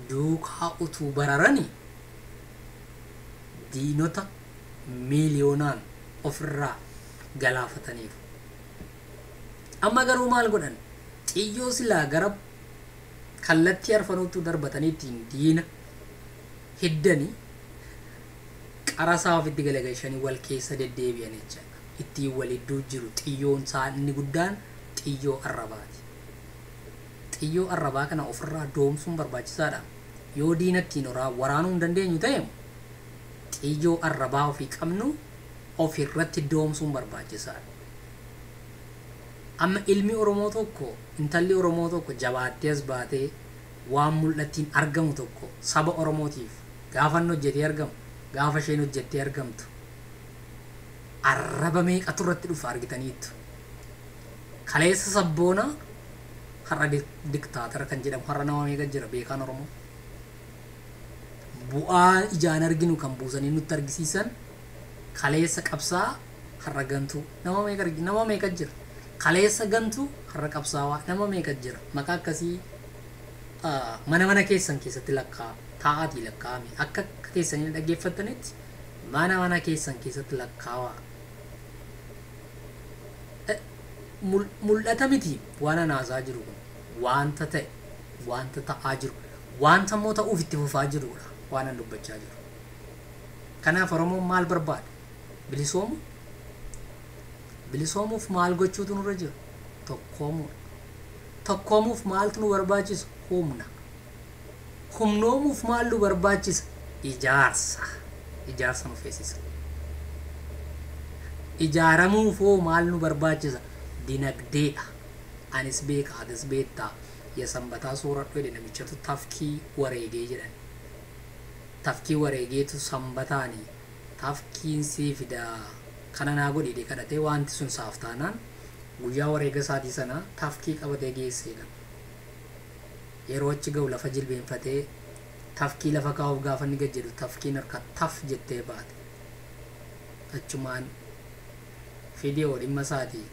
Speaker 1: duukaa utuu bararanii diinota miiliyoonaan ofirraa galaafataniiru. Amma garuu maal godhan? Xiyyoo silaa gara kallattii arfanuutti darbatanii ittiin diina hiddanii, qara isaa ofitti galagalchanii wal keessa deddeebi'an jechaadha. Ittiin wal hidduu jiru. Xiyyoon isaa inni guddaan xiyyoo arrabaati. Xiyyoo arrabaa kana ofirraa doomsuun barbaachisaadha. Yoo diina ittiin waraanuu hin dandeenyu ta'e, xiyyoo arrabaa ofii qabnu ofirratti doomsuun barbaachisaadha. Amma ilmi Oromoo tokko, intalli Oromoo tokko jabaattee as baatee waan mul'attiin argamu tokko saba Oromootiif gaafa inni hojjetee argamu, gaafa isheen hojjettee argamtu, arraba meeqatu irratti dhufa argitaniittu. Kaleessa sabboona, har'a diktaatara kan jedhamu har'a nama meeqa jira beekaan Oromoo? Bu'aa ijaan arginu kan buusanii nutti argisiisan, kaleessa qabsaa, har'a gantuu nama meeqa, nama meeqa jira? Kaleessa gantuu, har'a qabsaawaa nama meeqa jira? Maqaa akkasii mana mana keessan keessatti lakkaa taa'aatii lakkaa'ame, akka keessanii dhaggeeffattanitti mana mana keessan keessatti lakkaawaa. Mul'ata miti waan anaasaa jiru kun, wanta ta'e, wanta ta'aa jiru, wanta immoo ta'uuf itti fufaa jirudha. Waan an dubbachaa jiru. Kanaaf Oromoon maal barbaada? Bilisoomu? Bilisoomuuf maal gochuutu nurra jira? Tokkoomuudha. Tokkoomuuf maaltu nu barbaachisa? Humna. Humnoomuuf maal nu barbaachisa? Ijaarsa. Ijaarsa nu feesisa. Ijaaramuuf hoo maal nu barbaachisa? Dinagdeedha. Anis beeka, atis beektaa. Yasanbataa sooradhu jedhe namichatu tafkii wareegee jedhan. Tafkii wareegeetu sanbataanii tafkiin sii fidaa kana naa godhi jedhee kadhatee, wanti sun saaf taanaan guyyaa wareega isaatii sana tafkii qabatee geesseedha. Yeroo achi ga'u lafa jilbeenfatee tafkii lafa kaa'uuf gaafa inni gad jedhu, tafkiin harka taf jettee baate. Achumaan fidiyoo dhimma isaatii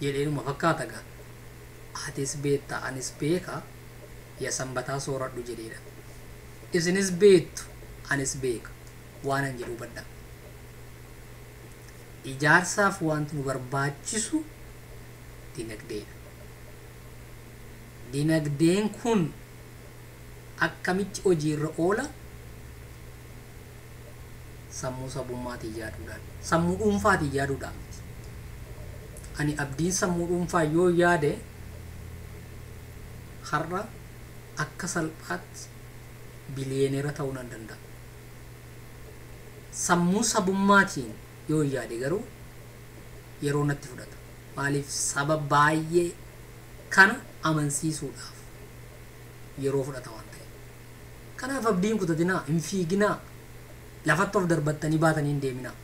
Speaker 1: jedheenuma fakkaata gaa. Atis beektaa, anis beeka, ya sanbataa sooradhu jedheedha. Isinis beektu, anis beeka, waan an jedhu badha. Ijaarsaaf wanti nu barbaachisu dinagdeedha. Dinagdeen kun akkamitti hojiirra oola? Sammuu sabummaatiin yaaduudhaan, sammuu dhuunfaatiin yaaduudhaan miti. Ani abdiin sammuu dhuunfaa yoo yaade, har'a akka salphaatti biliyeenera ta'uu nan danda'a. Sammuu sabummaatiin yoo yaade garuu yeroo natti fudhata. Maaliif? Saba baay'ee kana amansiisuudhaaf yeroo fudhata waan ta'eef. Kanaaf abdiin kutatinaa, hin fiiginaa, lafatti of darbattanii baatanii hin deeminaa.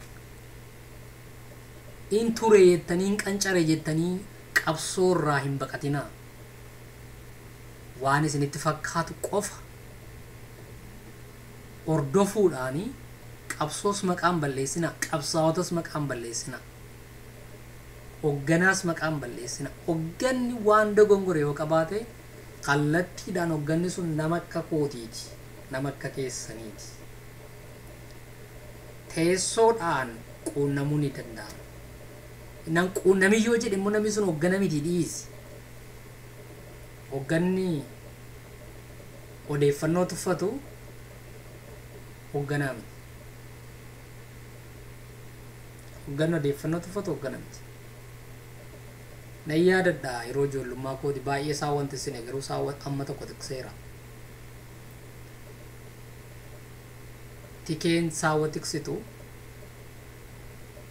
Speaker 1: In ture jettanii, hin qancare jettanii qabsoo irraa hin baqatinaa. Waan isinitti fakkaatu qofa hordofuudhaanii qabsoos maqaan balleessinaa, qabsaa'otas maqaan balleessinaa, hogganaas maqaan balleessinaa. Hogganni waan dogongore yoo qabaate, kallattiidhaan hogganni sun nama akka kootiiti, nama akka keessaniiti. Teessoodhaan quunnamuu ni danda'ama. Nan quunnamii yoo jedhe immoo namni sun hoggana miti, dhiisi. Hogganni odeeffannoo tuffatu hogganaa miti. Hogganni odeeffannoo tuffatu hoggana miti. Nan yaadadha, yeroo ijoollummaa kooti baay'ee isaa wanti isin garuu isaa amma tokko tikseera. Tikeen saawwa tiksitu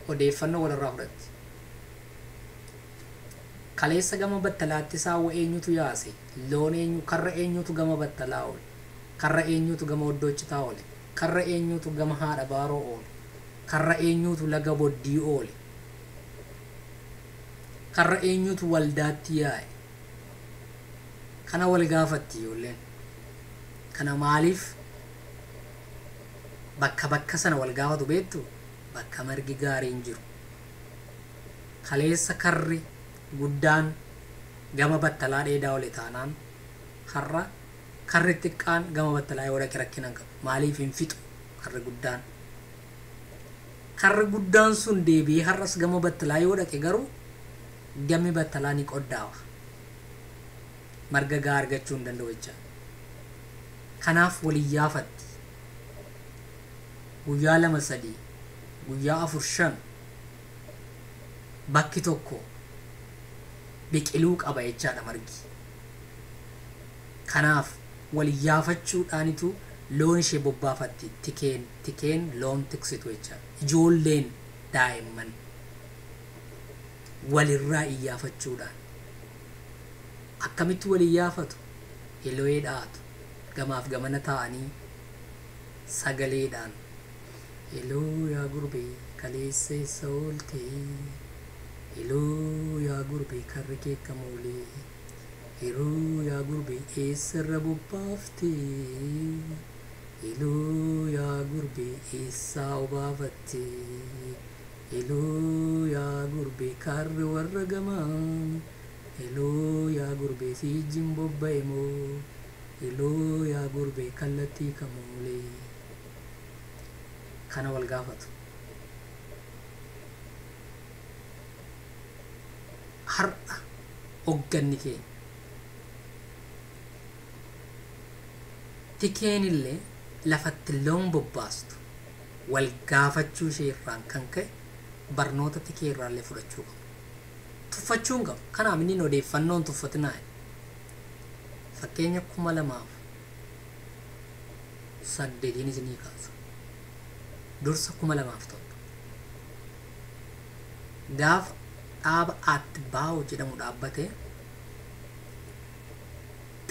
Speaker 1: odeeffannoo walirraa fudhatti. Kaleessa gama battalaatti saawwa eenyutu yaase? Loon eenyu, karra eenyutu gama battalaa oole? Karra eenyutu gama oddoochitaa oole? Karra eenyutu gama haadha baaroo oole? Karra eenyutu laga boddii oole? Karra eenyutu waldaatti yaa'e? Kana wal gaafatti ijoolleen. Kana maaliif bakka bakka sana wal gaafatu beektu? Bakka margi gaariin jiru. Kaleessa karri guddaan gama battalaa dheedaa oole taanaan, har'a karri xiqqaan gama battalaa yoo dhaqe rakkina qabu. Maaliif? Hin fixu karri guddaan. Karri guddaan sun deebi'ee har'as gama battalaa yoo dhaqe garuu gammi battalaa ni qoddaawa. Marga gahaa argachuu hin danda'u jecha. Kanaaf walii yaafatti. Guyyaa 2 3, guyyaa 4 5 bakki tokko biqiluu qaba jechaadha margi. Kanaaf wal yaafachuudhaanitu loon ishee bobbaafatti tikeen loon tiksitu jechaadha. Ijoolleen daa'imman walirraa iyyaafachuudhaan. Akkamitti wal iyyaafatu? Eloo'ee dha'atu. Gamaaf gamana taa'anii sagaleedhaan. "Eloo yaa gurbee, kaleessa eessa ooltee? Eloo yaa gurbee, karri kee akkam oolee? Eloo yaa gurbee, eessarra bobbaaftee? Eloo yaa gurbee, eessaa obaafattee? Eloo yaa gurbee, karri warra gamaa? Eloo yaa gurbee, siijjiin bobba'e moo? Eloo yaa gurbee, kallattii kam oolee?" Kana wal gaafatu. Har'a hogganni keenya tikeen illee Lafatti loon bobbaastu wal gaafachuu ishee irraan kan ka'e barnoota tikee irraallee fudhachuu qabu. Tuffachuu hin qabu. Kanaaf inni odeeffannoon tuffatinaa. Fakkeenya 2008 isinii kaasa. Dursa 2007. Gaafa dhaaba Atbaa'oo jedhamu dhaabbate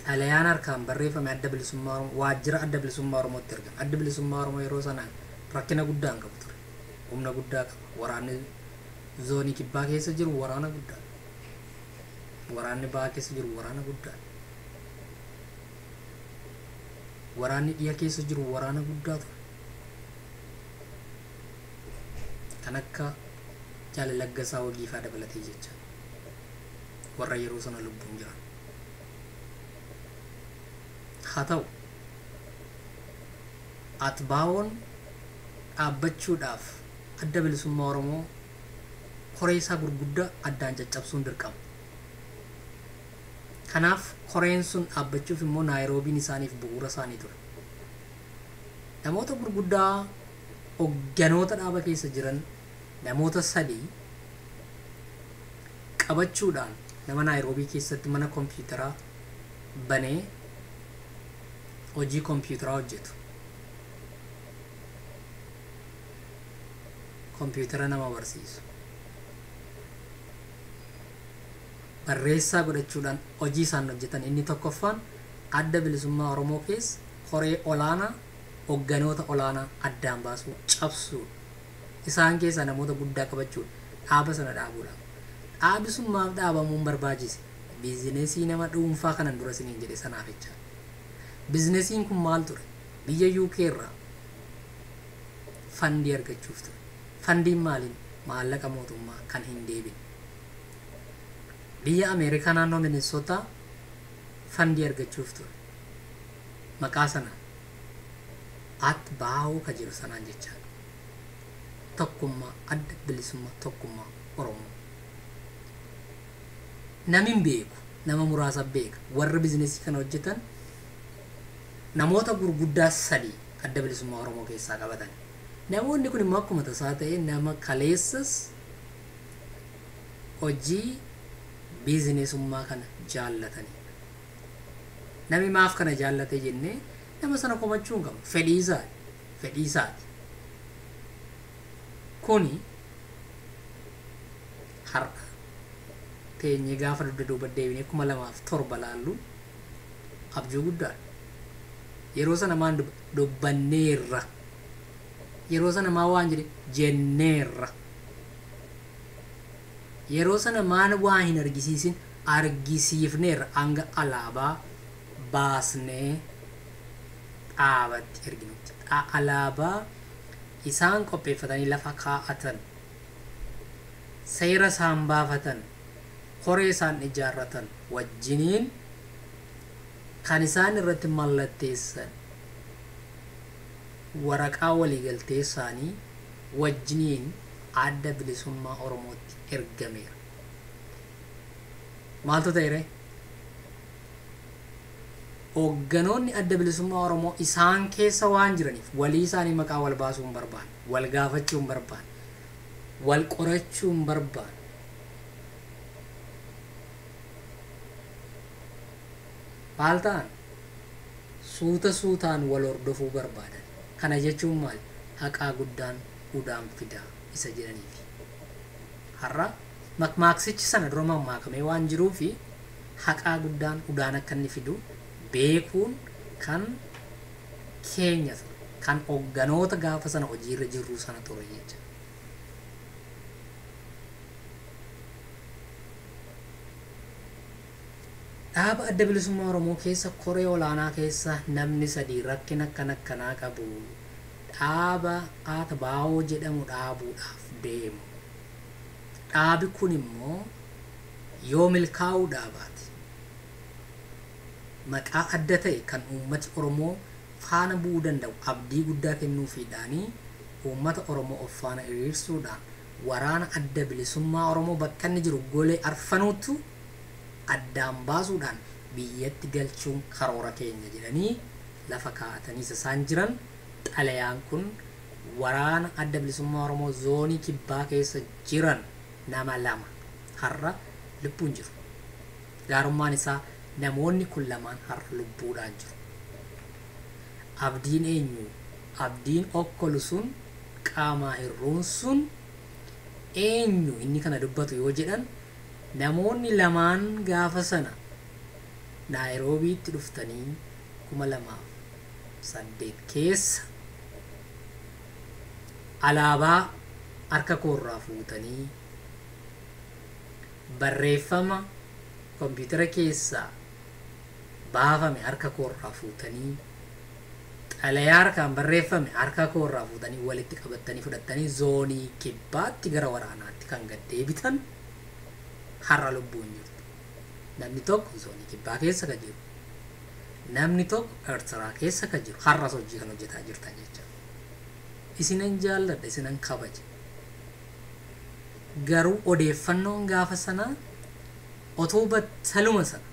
Speaker 1: xalayaan harkaan barreeffame Adda Bilisummaa Oromoo, waajjira Adda Bilisummaa Oromootti ergame. Adda Bilisummaa Oromoo yeroo sana rakkina guddaa hin qabu ture. Humna guddaa qaba. Waraanni zoonii kibbaa keessa jiru waraana guddaa. Waraanni bahaa keessa jiru waraana guddaa. Waraanni dhiya keessa jiru waraana guddaa ture. Kan akka Jaalalaggasaa Wagiifaa dabalatee jecha warra yeroo sana lubbuun jiran. Haa ta'u, Atbaa'oon dhaabbachuudhaaf Adda Bilisummaa Oromoo koree isaa gurguddaa addaan caccabsuun dirqama. Kanaaf koreen sun dhaabbachuuf immoo Naayiroobiin isaaniif bu'uura isaanii ture. Namoota gurguddaa hogganoota dhaaba keessa jiran namoota 3 qabachuudhaan nama Naayiroobii keessatti mana kompiitaraa banee hojii kompiitaraa hojjetu. Kompiitara nama barsiisu. Barreessaa godhachuudhaan hojii isaan hojjetan inni tokkoffaan Adda Bilisummaa Oromoo keessa koree olaanaa hogganoota olaanaa addaan baasuu cabsuudha. Isaan keessaa namoota guddaa qabachuudha. Dhaaba sana dhaabuudhaaf. Dhaabi sun maaf dhaabamuun barbaachise? Biizinesii nama dhuunfaa kanan dura isiniin jedhe sanaaf jecha. Biizinesiin kun maal ture? Biyya UK irraa fandii argachuuf ture. Fandiin maaliin? Maallaqa mootummaa kan hin deebine. Biyya Ameerikaa naannoo Minnesota fandii argachuuf ture. Maqaa sana Atbaa'oo ka jedhu sanaan jechaadha. Tokkummaa Adda Bilisummaa Tokkummaa Oromoo. Namni hin beeku, nama muraasa beeka. Warri biizinesii kana hojjetan namoota gurguddaa 3 Adda Bilisummaa Oromoo keessaa qabatan. Namoonni kun immoo akkuma tasaa ta'e nama kaleessas hojii biizinesummaa kana jaallatanidha. Namni maaf kana jaallate jennee nama sana komachuu hin qabnu. Fedhii isaati. Fedhii isaati. Kuni har'a teenyee gaafa dugda duuba deebinee 2007 laallu abjuu guddaadha. Yeroo sana maan dubbanneerra. Yeroo sana maan waan jedhe jenneerra. Yeroo sana maan waa hin argisiisin argisiifneerra hanga alaabaa baasnee dhaabatti erginutti. Alaabaa isaan qopheeffatanii lafa kaa'atan, seera isaan baafatan, koree isaan ijaarratan wajjiniin kan isaan irratti mallatteessan waraqaa waliigaltee isaanii wajjiniin Adda Bilisummaa Oromootti ergameera. Maaltu ta'e ree? Hoogganoonni Adda Bilisummaa Oromoo isaan keessa waan jiraniif walii isaanii maqaa wal baasuu hin barbaanne, wal gaafachuu hin barbaanne, wal qorachuu hin barbaanne. Maal ta'an? Suuta suutaan wal hordofuu barbaadan. Kana jechuun maal? Haqaa guddaan udaan fidaa isa jedhaniifi. Har'a makmaaksichi sana dura mammaakamee waan jiruufi haqaa guddaan udaan akka inni fidu beekuun kan keenya ture. Kan hoogganoota gaafa sana hojiirra jirru sana ture jecha. Dhaaba Adda Bilisummaa Oromoo keessa koree olaanaa keessa namni 3 rakkina akkana akkanaa qabu. Dhaaba Atbaa'oo jedhamu dhaabuudhaaf deemu. Dhaabi kun immoo yoo milkaa'uu dhaabaate maqaa adda ta'e kan uummati Oromoo faana bu'uu danda'u abdii guddaa kennuufiidhaanii uummata Oromoo of faana hiriirsuudhaan waraana Adda Bilisummaa Oromoo bakka inni jiru golee arfanuutu addaan baasuudhaan biyyatti galchuun karoora keenya jedhanii lafa kaa'atanii isaan jiran xalayaan kun waraana Adda Bilisummaa Oromoo zoonii kibbaa keessa jiran nama lama har'a lubbuun jiru. Gaarummaan isaa namoonni kun lamaan har'a lubbuudhaan jiru. Abdiin eenyu? Abdiin okkolu sun qaamaa hirruun sun eenyu inni kana dubbatu yoo jedhan namoonni lamaan gaafa sana Naayiroobiitti dhuftanii 2008 keessa alaabaa harka koorraa fuutanii barreeffama kompiitara keessaa baafame harka koorraa fuutanii xalayaa harkaan barreeffame harka koorraa fuutanii walitti qabattanii fudhattanii zoonii kibbaatti gara waraanaatti kan gad deebitan har'a lubbuun jirtu. Namni tokko zoonii kibbaa keessa kan jiru, namni tokko Eertiraa keessa kan jiru har'as hojii kan hojjetaa jirtan jecha. Isinan jaalladha, isinan kabaja. Garuu odeeffannoon gaafa sanaa otoo battaluma sana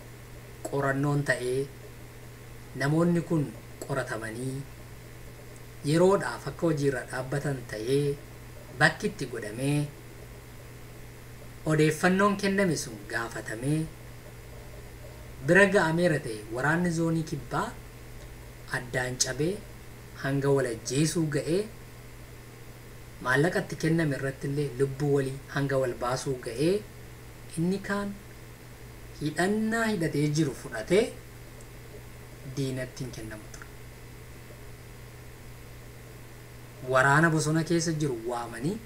Speaker 1: qorannoon ta'ee namoonni kun qoratamanii yeroodhaaf akka hojiirra dhaabbatan ta'ee bakki itti godhamee odeeffannoon kenname sun gaafatamee bira ga'ameera ta'e waraanni zoonii kibbaa addaan cabee hanga walajjeesuu ga'ee maallaqatti kenname irratti illee lubbuu walii hanga wal baasuu ga'ee inni kaan hidhannaa hidhatee jiru fudhatee diinatti hin kennamu ture. Waraana bosona keessa jiru waamanii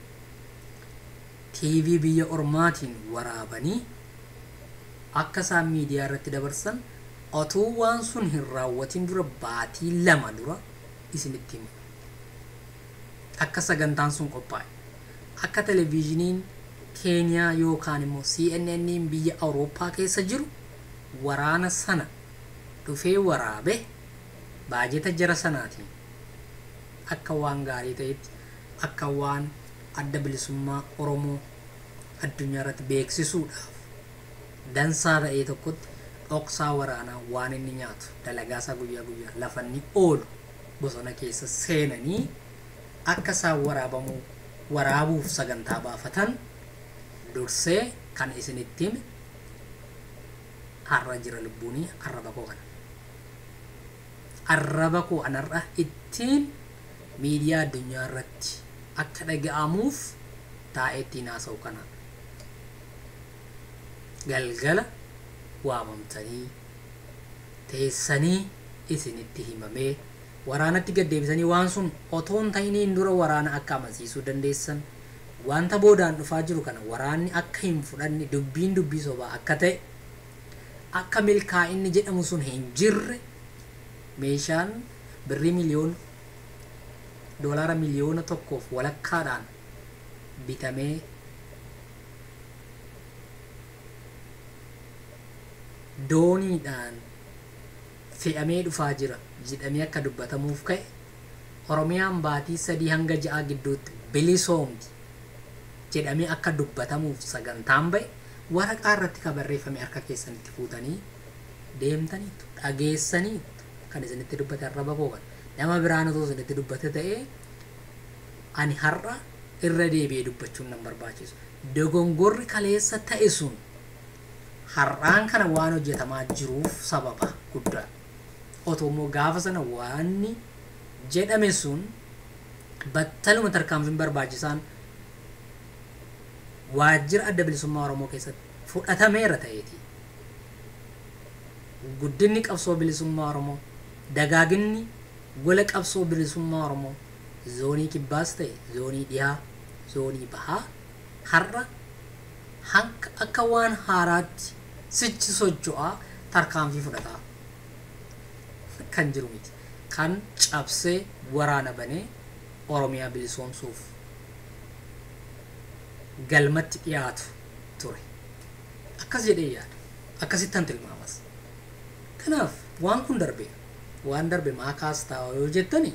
Speaker 1: TV biyya ormaatiin waraabanii akka isaan miidiyaa irratti dabarsan otuu waan sun hin raawwatin dura baatii 2 dura isinitti himu. Akka sagantaan sun qophaa'e, akka televezyiiniin Keeniyaa yookaan immoo CNN biyya Awurooppaa keessa jiru waraana sana dhufee waraabe baajeta jara sanaatiin akka waan gaarii ta'etti akka waan Adda Bilisummaa Oromoo addunyaa irratti beeksisuudhaaf dansaa ta'ee tokkotti dhoksaa waraanaa waan inni nyaatu dalagaasaa guyyaa guyyaa lafa inni oolu bosona keessa seenanii akka isaan waraabuuf sagantaa baafatan dursee kan isinitti hime har'a jira lubbuunii arraba koo kana. Arraba koo anarra ittiin miidiyaa addunyaa irratti akka dhaga'amuuf taa'ee ittiin haasa'u kana. Galgala waamamtanii teessanii isinitti himamee waraanatti gad deebisanii waan sun otoo hin ta'iniin dura waraana akka amansiisuu dandeessan wanta boodaan dhufaa jiru kana waraanni akka hin fudhanne dubbiin dubbii sobaa akka ta'e akka milkaa'inni jedhamu sun hin jirre meeshaan birrii miliyoona $1.1 miliyoona bitamee dooniidhaan fe'amee dhufaa jira jedhamee akka dubbatamuuf ka'e Oromiyaan baatii 3 hanga 6 gidduutti bilisoomti jedhamee akka dubbatamuuf sagantaan ba'e waraqaa irratti kan barreeffame harka keessanitti fuutanii deemtaniitu dhageessaniitu kan isinitti dubbate arraba koo kana nama biraan otoo isinitti dubbate ta'ee ani har'a irra deebi'ee dubbachuun nan barbaachisu. Dogongorri kaleessa ta'e sun har'aan kana waan hojjetamaa jiruuf sababa guddaa. Otoo immoo gaafa sana waanni jedhame sun battaluma tarkaanfiin barbaachisaan waajjira Adda Bilisummaa Oromoo keessatti fudhatameera ta'eeti. Guddinni qabsoo bilisummaa Oromoo, dagaaginni gola qabsoo bilisummaa Oromoo zoonii kibbaas ta'e zoonii dhihaa, zoonii bahaa har'a akka waan haaraatti sichi socho'aa tarkaanfii fudhataa kan jiru miti. Kan cabsee waraana banee Oromiyaa bilisoomsuuf galmatti dhiyaatu ture. Akkas jedhee yaada. Akkasittan tilmaamas. Kanaaf waan kun darbe waan darbe maa kaastaa yoo jettani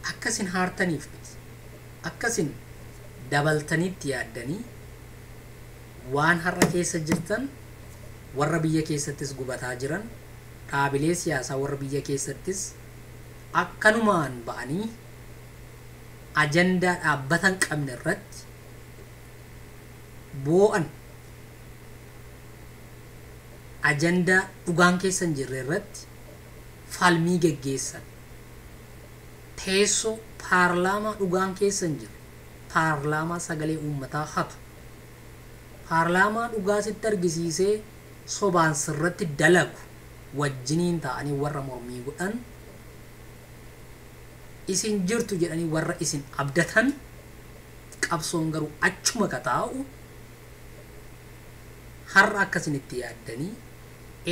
Speaker 1: akkasin haartaniif miti. Akkasin dabaltaniitti yaaddanii waan har'a keessa jirtan warra biyya keessattis gubataa jiran Dhaabilee siyaasaa warra biyya keessattis akkanumaan ba'anii ajandaa dhaabbata hin qabne irratti boo'an, ajandaa dhugaan keessa hin jirre irratti falmii geggeessan, teessoo paarlaamaa dhugaan keessa hin jirre, paarlaamaa sagalee uummataa hatu, paarlaamaa dhugaa sitti argisiisee sobaan sirratti dalagu wajjiniin ta'anii warra mormii godhan, isin jirtu jedhanii warra isin abdatan, qabsoon garuu achuma ka taa'u har'a akkasinitti yaaddanii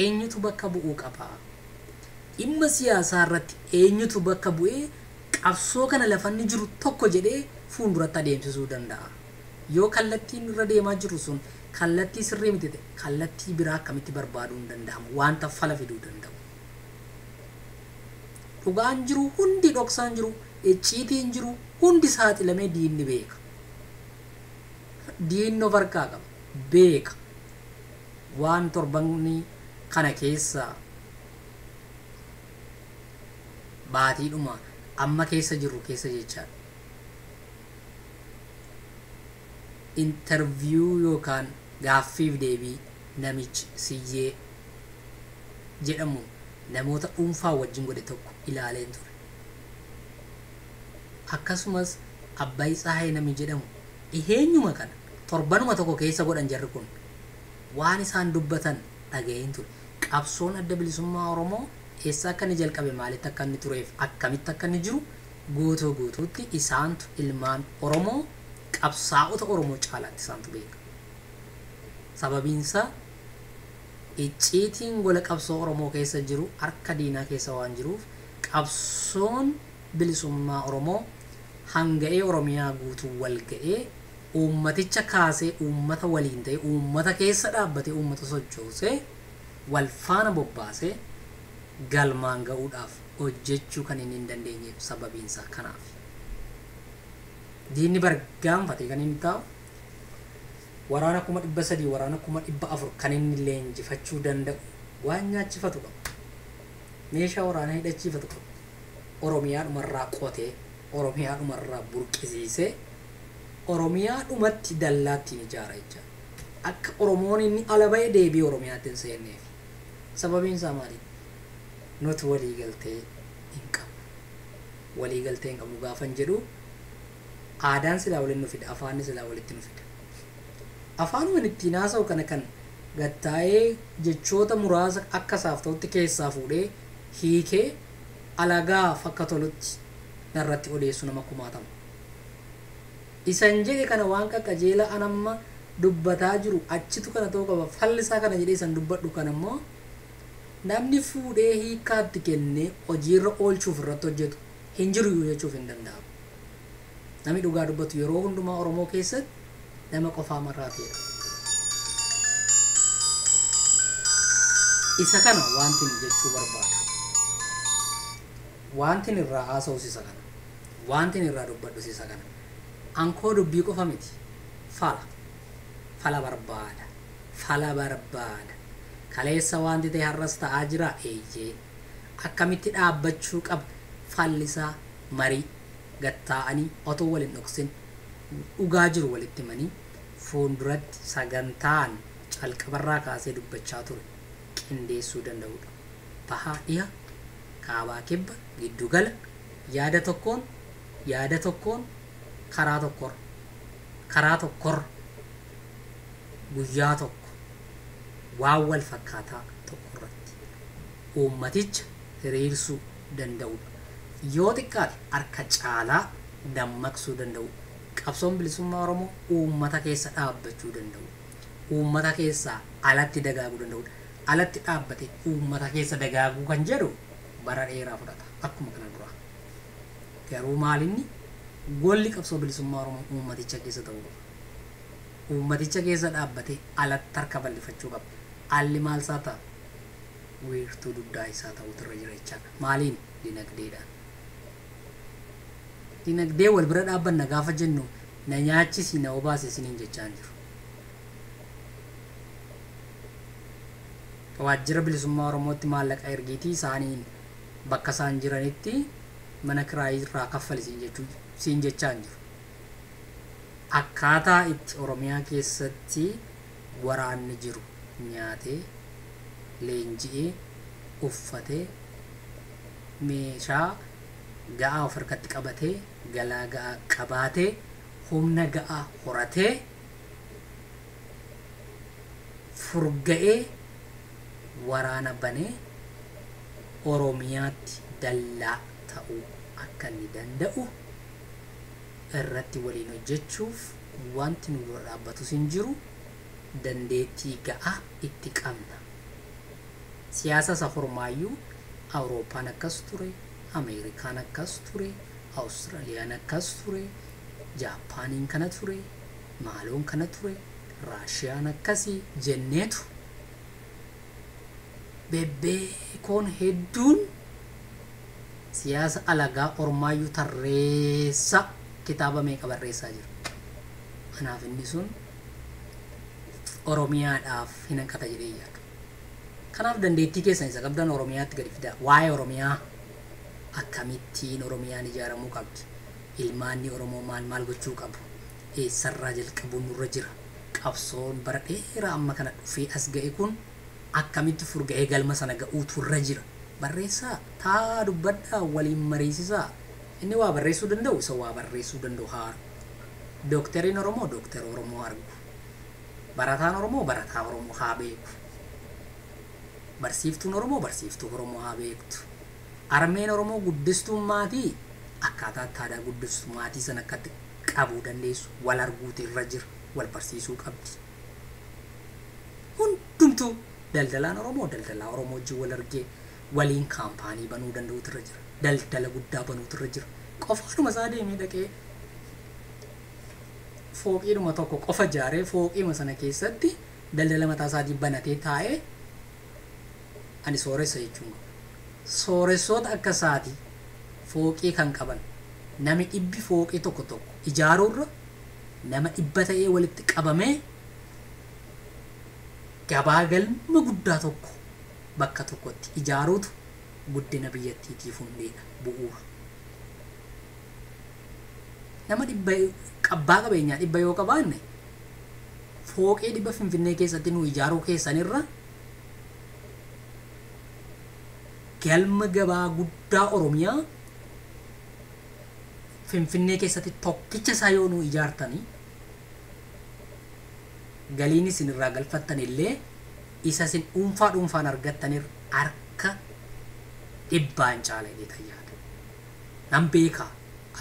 Speaker 1: eenyutu bakka bu'uu qaba? Dhimma siyaasaa irratti eenyutu bakka bu'ee qabsoo kana lafanni jiru tokko jedhee fuulduratti adeemsisuu danda'a? Yoo kallattiin irra deemaa jiru sun kallattii sirrii miti ta'e, kallattii biraa akkamitti barbaaduu hin danda'amu wanta fala fiduu danda'u? Dhugaan jiru hundi, dhoksaan jiru, icciitiin jiru hundi saaxilamee diinni beeka. Diinni of harkaa qaba, beeka. Waan torbanni kana keessa baatiidhuma amma keessa jirru keessa jechaadha. Interviyuu yookaan gaaffiif deebii namichi Siyyee jedhamu namoota dhuunfaa wajjin godhe tokko ilaaleen ture. Akkasumas Abbaay Tsahaay namni jedhamu dhiheenyuma kana torbanuma tokko keessa godhan jarri kun waan isaan dubbatan dhaga'een ture. Qabsoon adda bilisummaa Oromoo eessa akka inni jalqabe, maalitti akka inni tureef akkamitti akka inni jiru guutuu guutuutti isaantu ilmaan Oromoo qabsaa'ota Oromoo caalaatti isaantu beeka. Sababiinsaa icciitiin gola qabsoo Oromoo keessa jiru harka diinaa keessa waan jiruuf, qabsoon bilisummaa Oromoo hanga'ee Oromiyaa guutuu wal ga'ee uummaticha kaasee, uummata waliin ta'ee, uummata keessa dhaabbatee, uummata sochoosee, wal faana bobbaasee galmaan ga'uudhaaf hojjechuu kan inni hin dandeenyeef sababiinsaa kanaaf. Diinni bargaanfatee kan inni taa'u waraana 300,000, waraana 400,000 kan inni leenjifachuu danda'u waan nyaachifatu qaba. Meeshaa waraanaa hidhachiifatu qaba. Oromiyaa dhumarraa qotee, Oromiyaa dhumarraa burqisiisee, Oromiyaa dhumatti dallaattiin ijaara jecha. Akka Oromoon inni ala ba'e deebii Oromiyaatti hin seenneef. Sababiin isaa maali? Nuti walii galtee hin qabnu. Walii galtee hin qabnu gaafan jedhu, aadaan silaa waliin nu fida, afaanni silaa walitti nu fida. Afaanuma ittiin haasa'u kana kan gattaa'ee jechoota muraasa akka isaaf ta'utti keessaa fuudhee hiikee alagaaf akka tolutti narratti odeessu nama kumaatama. Isan jedhe kana waan qaqqajeela an amma dubbataa jiru achitu kana ta'uu qaba, fallisaa kana jedhee isan dubbadhu kana immoo namni fuudhee hiikkaatti kennee hojiirra oolchuuf irratti hojjetu hin jiru jechuuf hin danda'amu. Namni dhugaa dubbatu yeroo hundumaa Oromoo keessatti nama qofaa marraateedha. Isa kana wanti jechuu barbaadu. Wanti irraa haasa'us isa kana. Wanti irraa dubbadhus isa kana. Ankoo dubbii qofa miti. Fala. Fala barbaada. Fala barbaada. Kaleessa wanti ta'e har'as ta'aa jira, eeyyee. Akkamitti dhaabbachuu qaba? Fallisaa marii gattaa'anii otoo waliin dhoksin dhugaa jiru walitti himanii fuulduratti sagantaan calqabarraa kaasee dubbachaa ture qindeessuu danda'udha. Bahaa dhiha, kaabaa kibba, giddugala yaada tokkoon, yaada tokkoon, karaa tokkorra, karaa tokkorra, guyyaa tokko waan wal fakkaataa tokko irratti uummaticha hiriirsuu danda'udha. Yoo xiqqaate harka caalaa dammaqsuu danda'u. Qabsoon bilisummaa Oromoo uummata keessa dhaabbachuu danda'u. Uummata keessaa alatti dagaaguu danda'udha. Alatti dhaabbate uummata keessa dagaaguu kan jedhu bara dheeraa fudhata akkuma kana duraa. Garuu maalinni golli qabsoo bilisummaa Oromoo uummaticha keessa ta'uu qaba. Uummaticha keessa dhaabbatee alatti harka bal'ifachuu qaba. Alli maal isaa ta'a? Wiirtuu dugdaa isaa ta'utu irra jira jechaadha. Maaliin? Dinagdeedhaan. Dinagdee wal bira dhaabbanna gaafa jennu na nyaachisi na obaasi isiniin jechaa hin jiru. Waajjira bilisummaa Oromootti maallaqa ergiitii isaaniin bakka isaan jiranitti mana kiraayii irraa kaffali siin jechaa hin jiru. Akkaataa itti Oromiyaa keessatti waraanni jiru nyaatee, leenji'ee, uffatee, meeshaa ga'aa of harkatti qabatee, galaa ga'aa qabaatee, humna ga'aa horatee, furga'ee waraana banee Oromiyaatti dallaa ta'uu akka inni danda'u irratti waliin hojjechuuf wanti nu dura dhaabbatus hin jiru. Dandeettii ga'aa itti qabna. Siyaasa isa hormaayyuu Awurooppaan akkas ture, Ameerikaan akkas ture, Awustiraaliyaan akkas ture, Jaappaaniin kana ture, Maaloon kana ture, Raashiyaan akkasii jenneetu bebbeekoon hedduun siyaasa alagaa ormaayyuu tarreessa kitaaba meeqa barreessaa jira. Kanaaf inni sun Oromiyaadhaaf hin hanqata jedhee yaadu. Kanaaf dandeettii keessan isa qabdan Oromiyaatti gadi fidaa. Waa'ee Oromiyaa akkamittiin Oromiyaan ijaaramuu qabdi? Ilmaanni Oromoo maal maal gochuu qabu? Eessarraa jalqabuun nurra jira? Qabsoon bara dheeraa amma kana dhufee as ga'e kun akkamitti furga'ee galma sana ga'uutu irra jira? Barreessaa, taa dubbadhaa, waliin mariisisaa. Inni waa barreessuu danda'u isa waa barreessuu danda'u haaru. Dookteriin Oromoo dooktera Oromoo argu. Barataan Oromoo barataa Oromoo haa beeku. Barsiiftuun Oromoo barsiiftuu Oromoo haa beektu. Armeen Oromoo guddistuun maatii akkaataa itti aadaa guddistu maatii sana akkatti qabuu dandeessu wal arguutu irra jira, wal barsiisuu qabdi. Hundumtuu daldalaan Oromoo daldalaa Oromoo wajjin wal argee waliin kaampaanii banuu danda'utu irra jira. Daldala guddaa banuutu irra jira. Qofaadhuma isaa deemee dhaqee fooqiidhuma tokko qofa ijaaree fooqiima sana keessatti daldala mataa isaatii banatee taa'ee ani sooressa jechuun qabu. Sooressoota akka isaatii fooqii kan qaban nami dhibbi fooqii tokko tokko ijaaruurra nama dhibba ta'ee walitti qabamee gabaa galma guddaa tokko bakka tokkotti ijaaruutu guddina biyyattiitiif hundeedha bu'uura. Nama dhibba qabbaa qabeenyaa dhibba yoo qabaanne fooqee dhibba Finfinnee keessatti nu ijaaruu keessanirra galma gabaa guddaa Oromiyaa Finfinnee keessatti tokkicha isaa yoo nu ijaartanii galiin isin irraa galfattan illee isa isin dhuunfaa dhuunfaan argattanirra harka dhibbaan caala jedhee yaada. Nan beekaa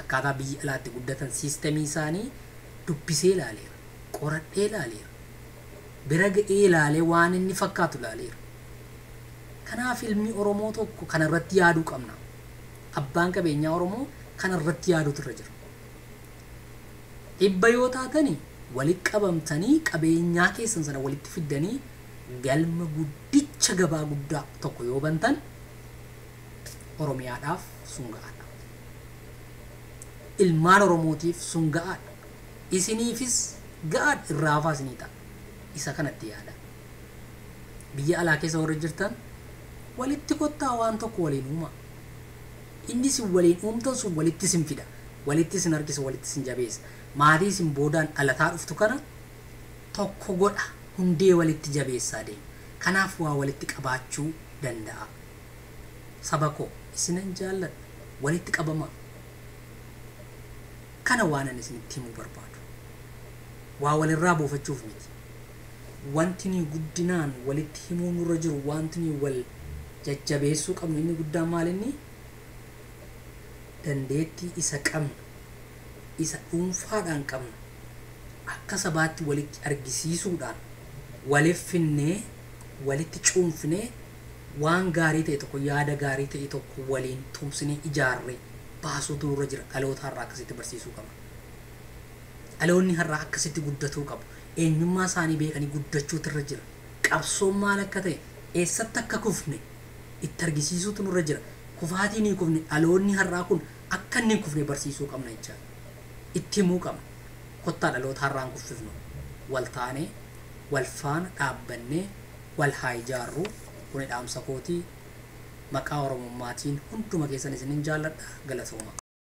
Speaker 1: akkaataa biyya alaatti guddatan siistemii isaanii dubbisee ilaaleera, qoradhee ilaaleera, bira ga'ee ilaalee waan inni fakkaatu ilaaleera. Kanaaf ilmi Oromoo tokko kanarratti yaaduu qabna. Abbaan qabeenyaa Oromoo kanarratti yaaduutu irra jira. Dhibba yoo taatanii walitti qabamtanii qabeenyaa keessan sana walitti fiddanii galma guddicha gabaa guddaa tokko yoo bantan Oromiyaadhaaf sun ga'aadha. Ilmaan Oromootiif sun ga'aadha. Isiniifis ga'aadha, irraa hafaa isinii ta'a. Isa kanatti yaada. Biyya alaa keessa warri jirtan walitti kottaa waan tokko waliin uumaa. Inni isin waliin uumtan sun walitti isin fida. Walitti isin harkisa, walitti isin jabeessa. Maatii isin boodaan dhalataa dhuftu kana tokko godha, hundee walitti jabeessaa deema. Kanaaf waa walitti qabaachuu danda'a. Saba koo isinan jaalladha, walitti qabamaa. Kana waan ani isinitti himuu barbaadu. Waa walirraa buufachuuf miti. Wanti nuyi guddinaan walitti himuu nurra jiru, wanti nuyi wal jajjabeessuu qabnu inni guddaan maal inni? Dandeettii isa qabnu, isa dhuunfaadhaan qabnu, akka sabaatti walitti argisiisuudhaan waliif finnee, walitti cuunfinee waan gaarii ta'e tokko, yaada gaarii ta'e tokko waliin tumsinee ijaarree baasuutu nurra jira. Dhaloota har'aa akkasitti barsiisuu qabna. Dhaloonni har'aa akkasitti guddatuu qabu. Eenyummaa isaanii beekanii guddachuutu irra jira. Qabsoon maal akka ta'e, eessatti akka kufne itti argisiisuutu nurra jira. Kufaatiin hin kufne dhaloonni har'aa kun akka inni hin kufne barsiisuu qabna jechaadha. Itti himuu qabna. Kottaa dhaloota har'aa hin kuffifnu. Wal taanee, wal faana dhaabbannee, wal haa ijaarru. Kuni dhaamsa kootii. Maqaa Oromummaatiin hunduma keessan isinin jaalladha. Galatooma.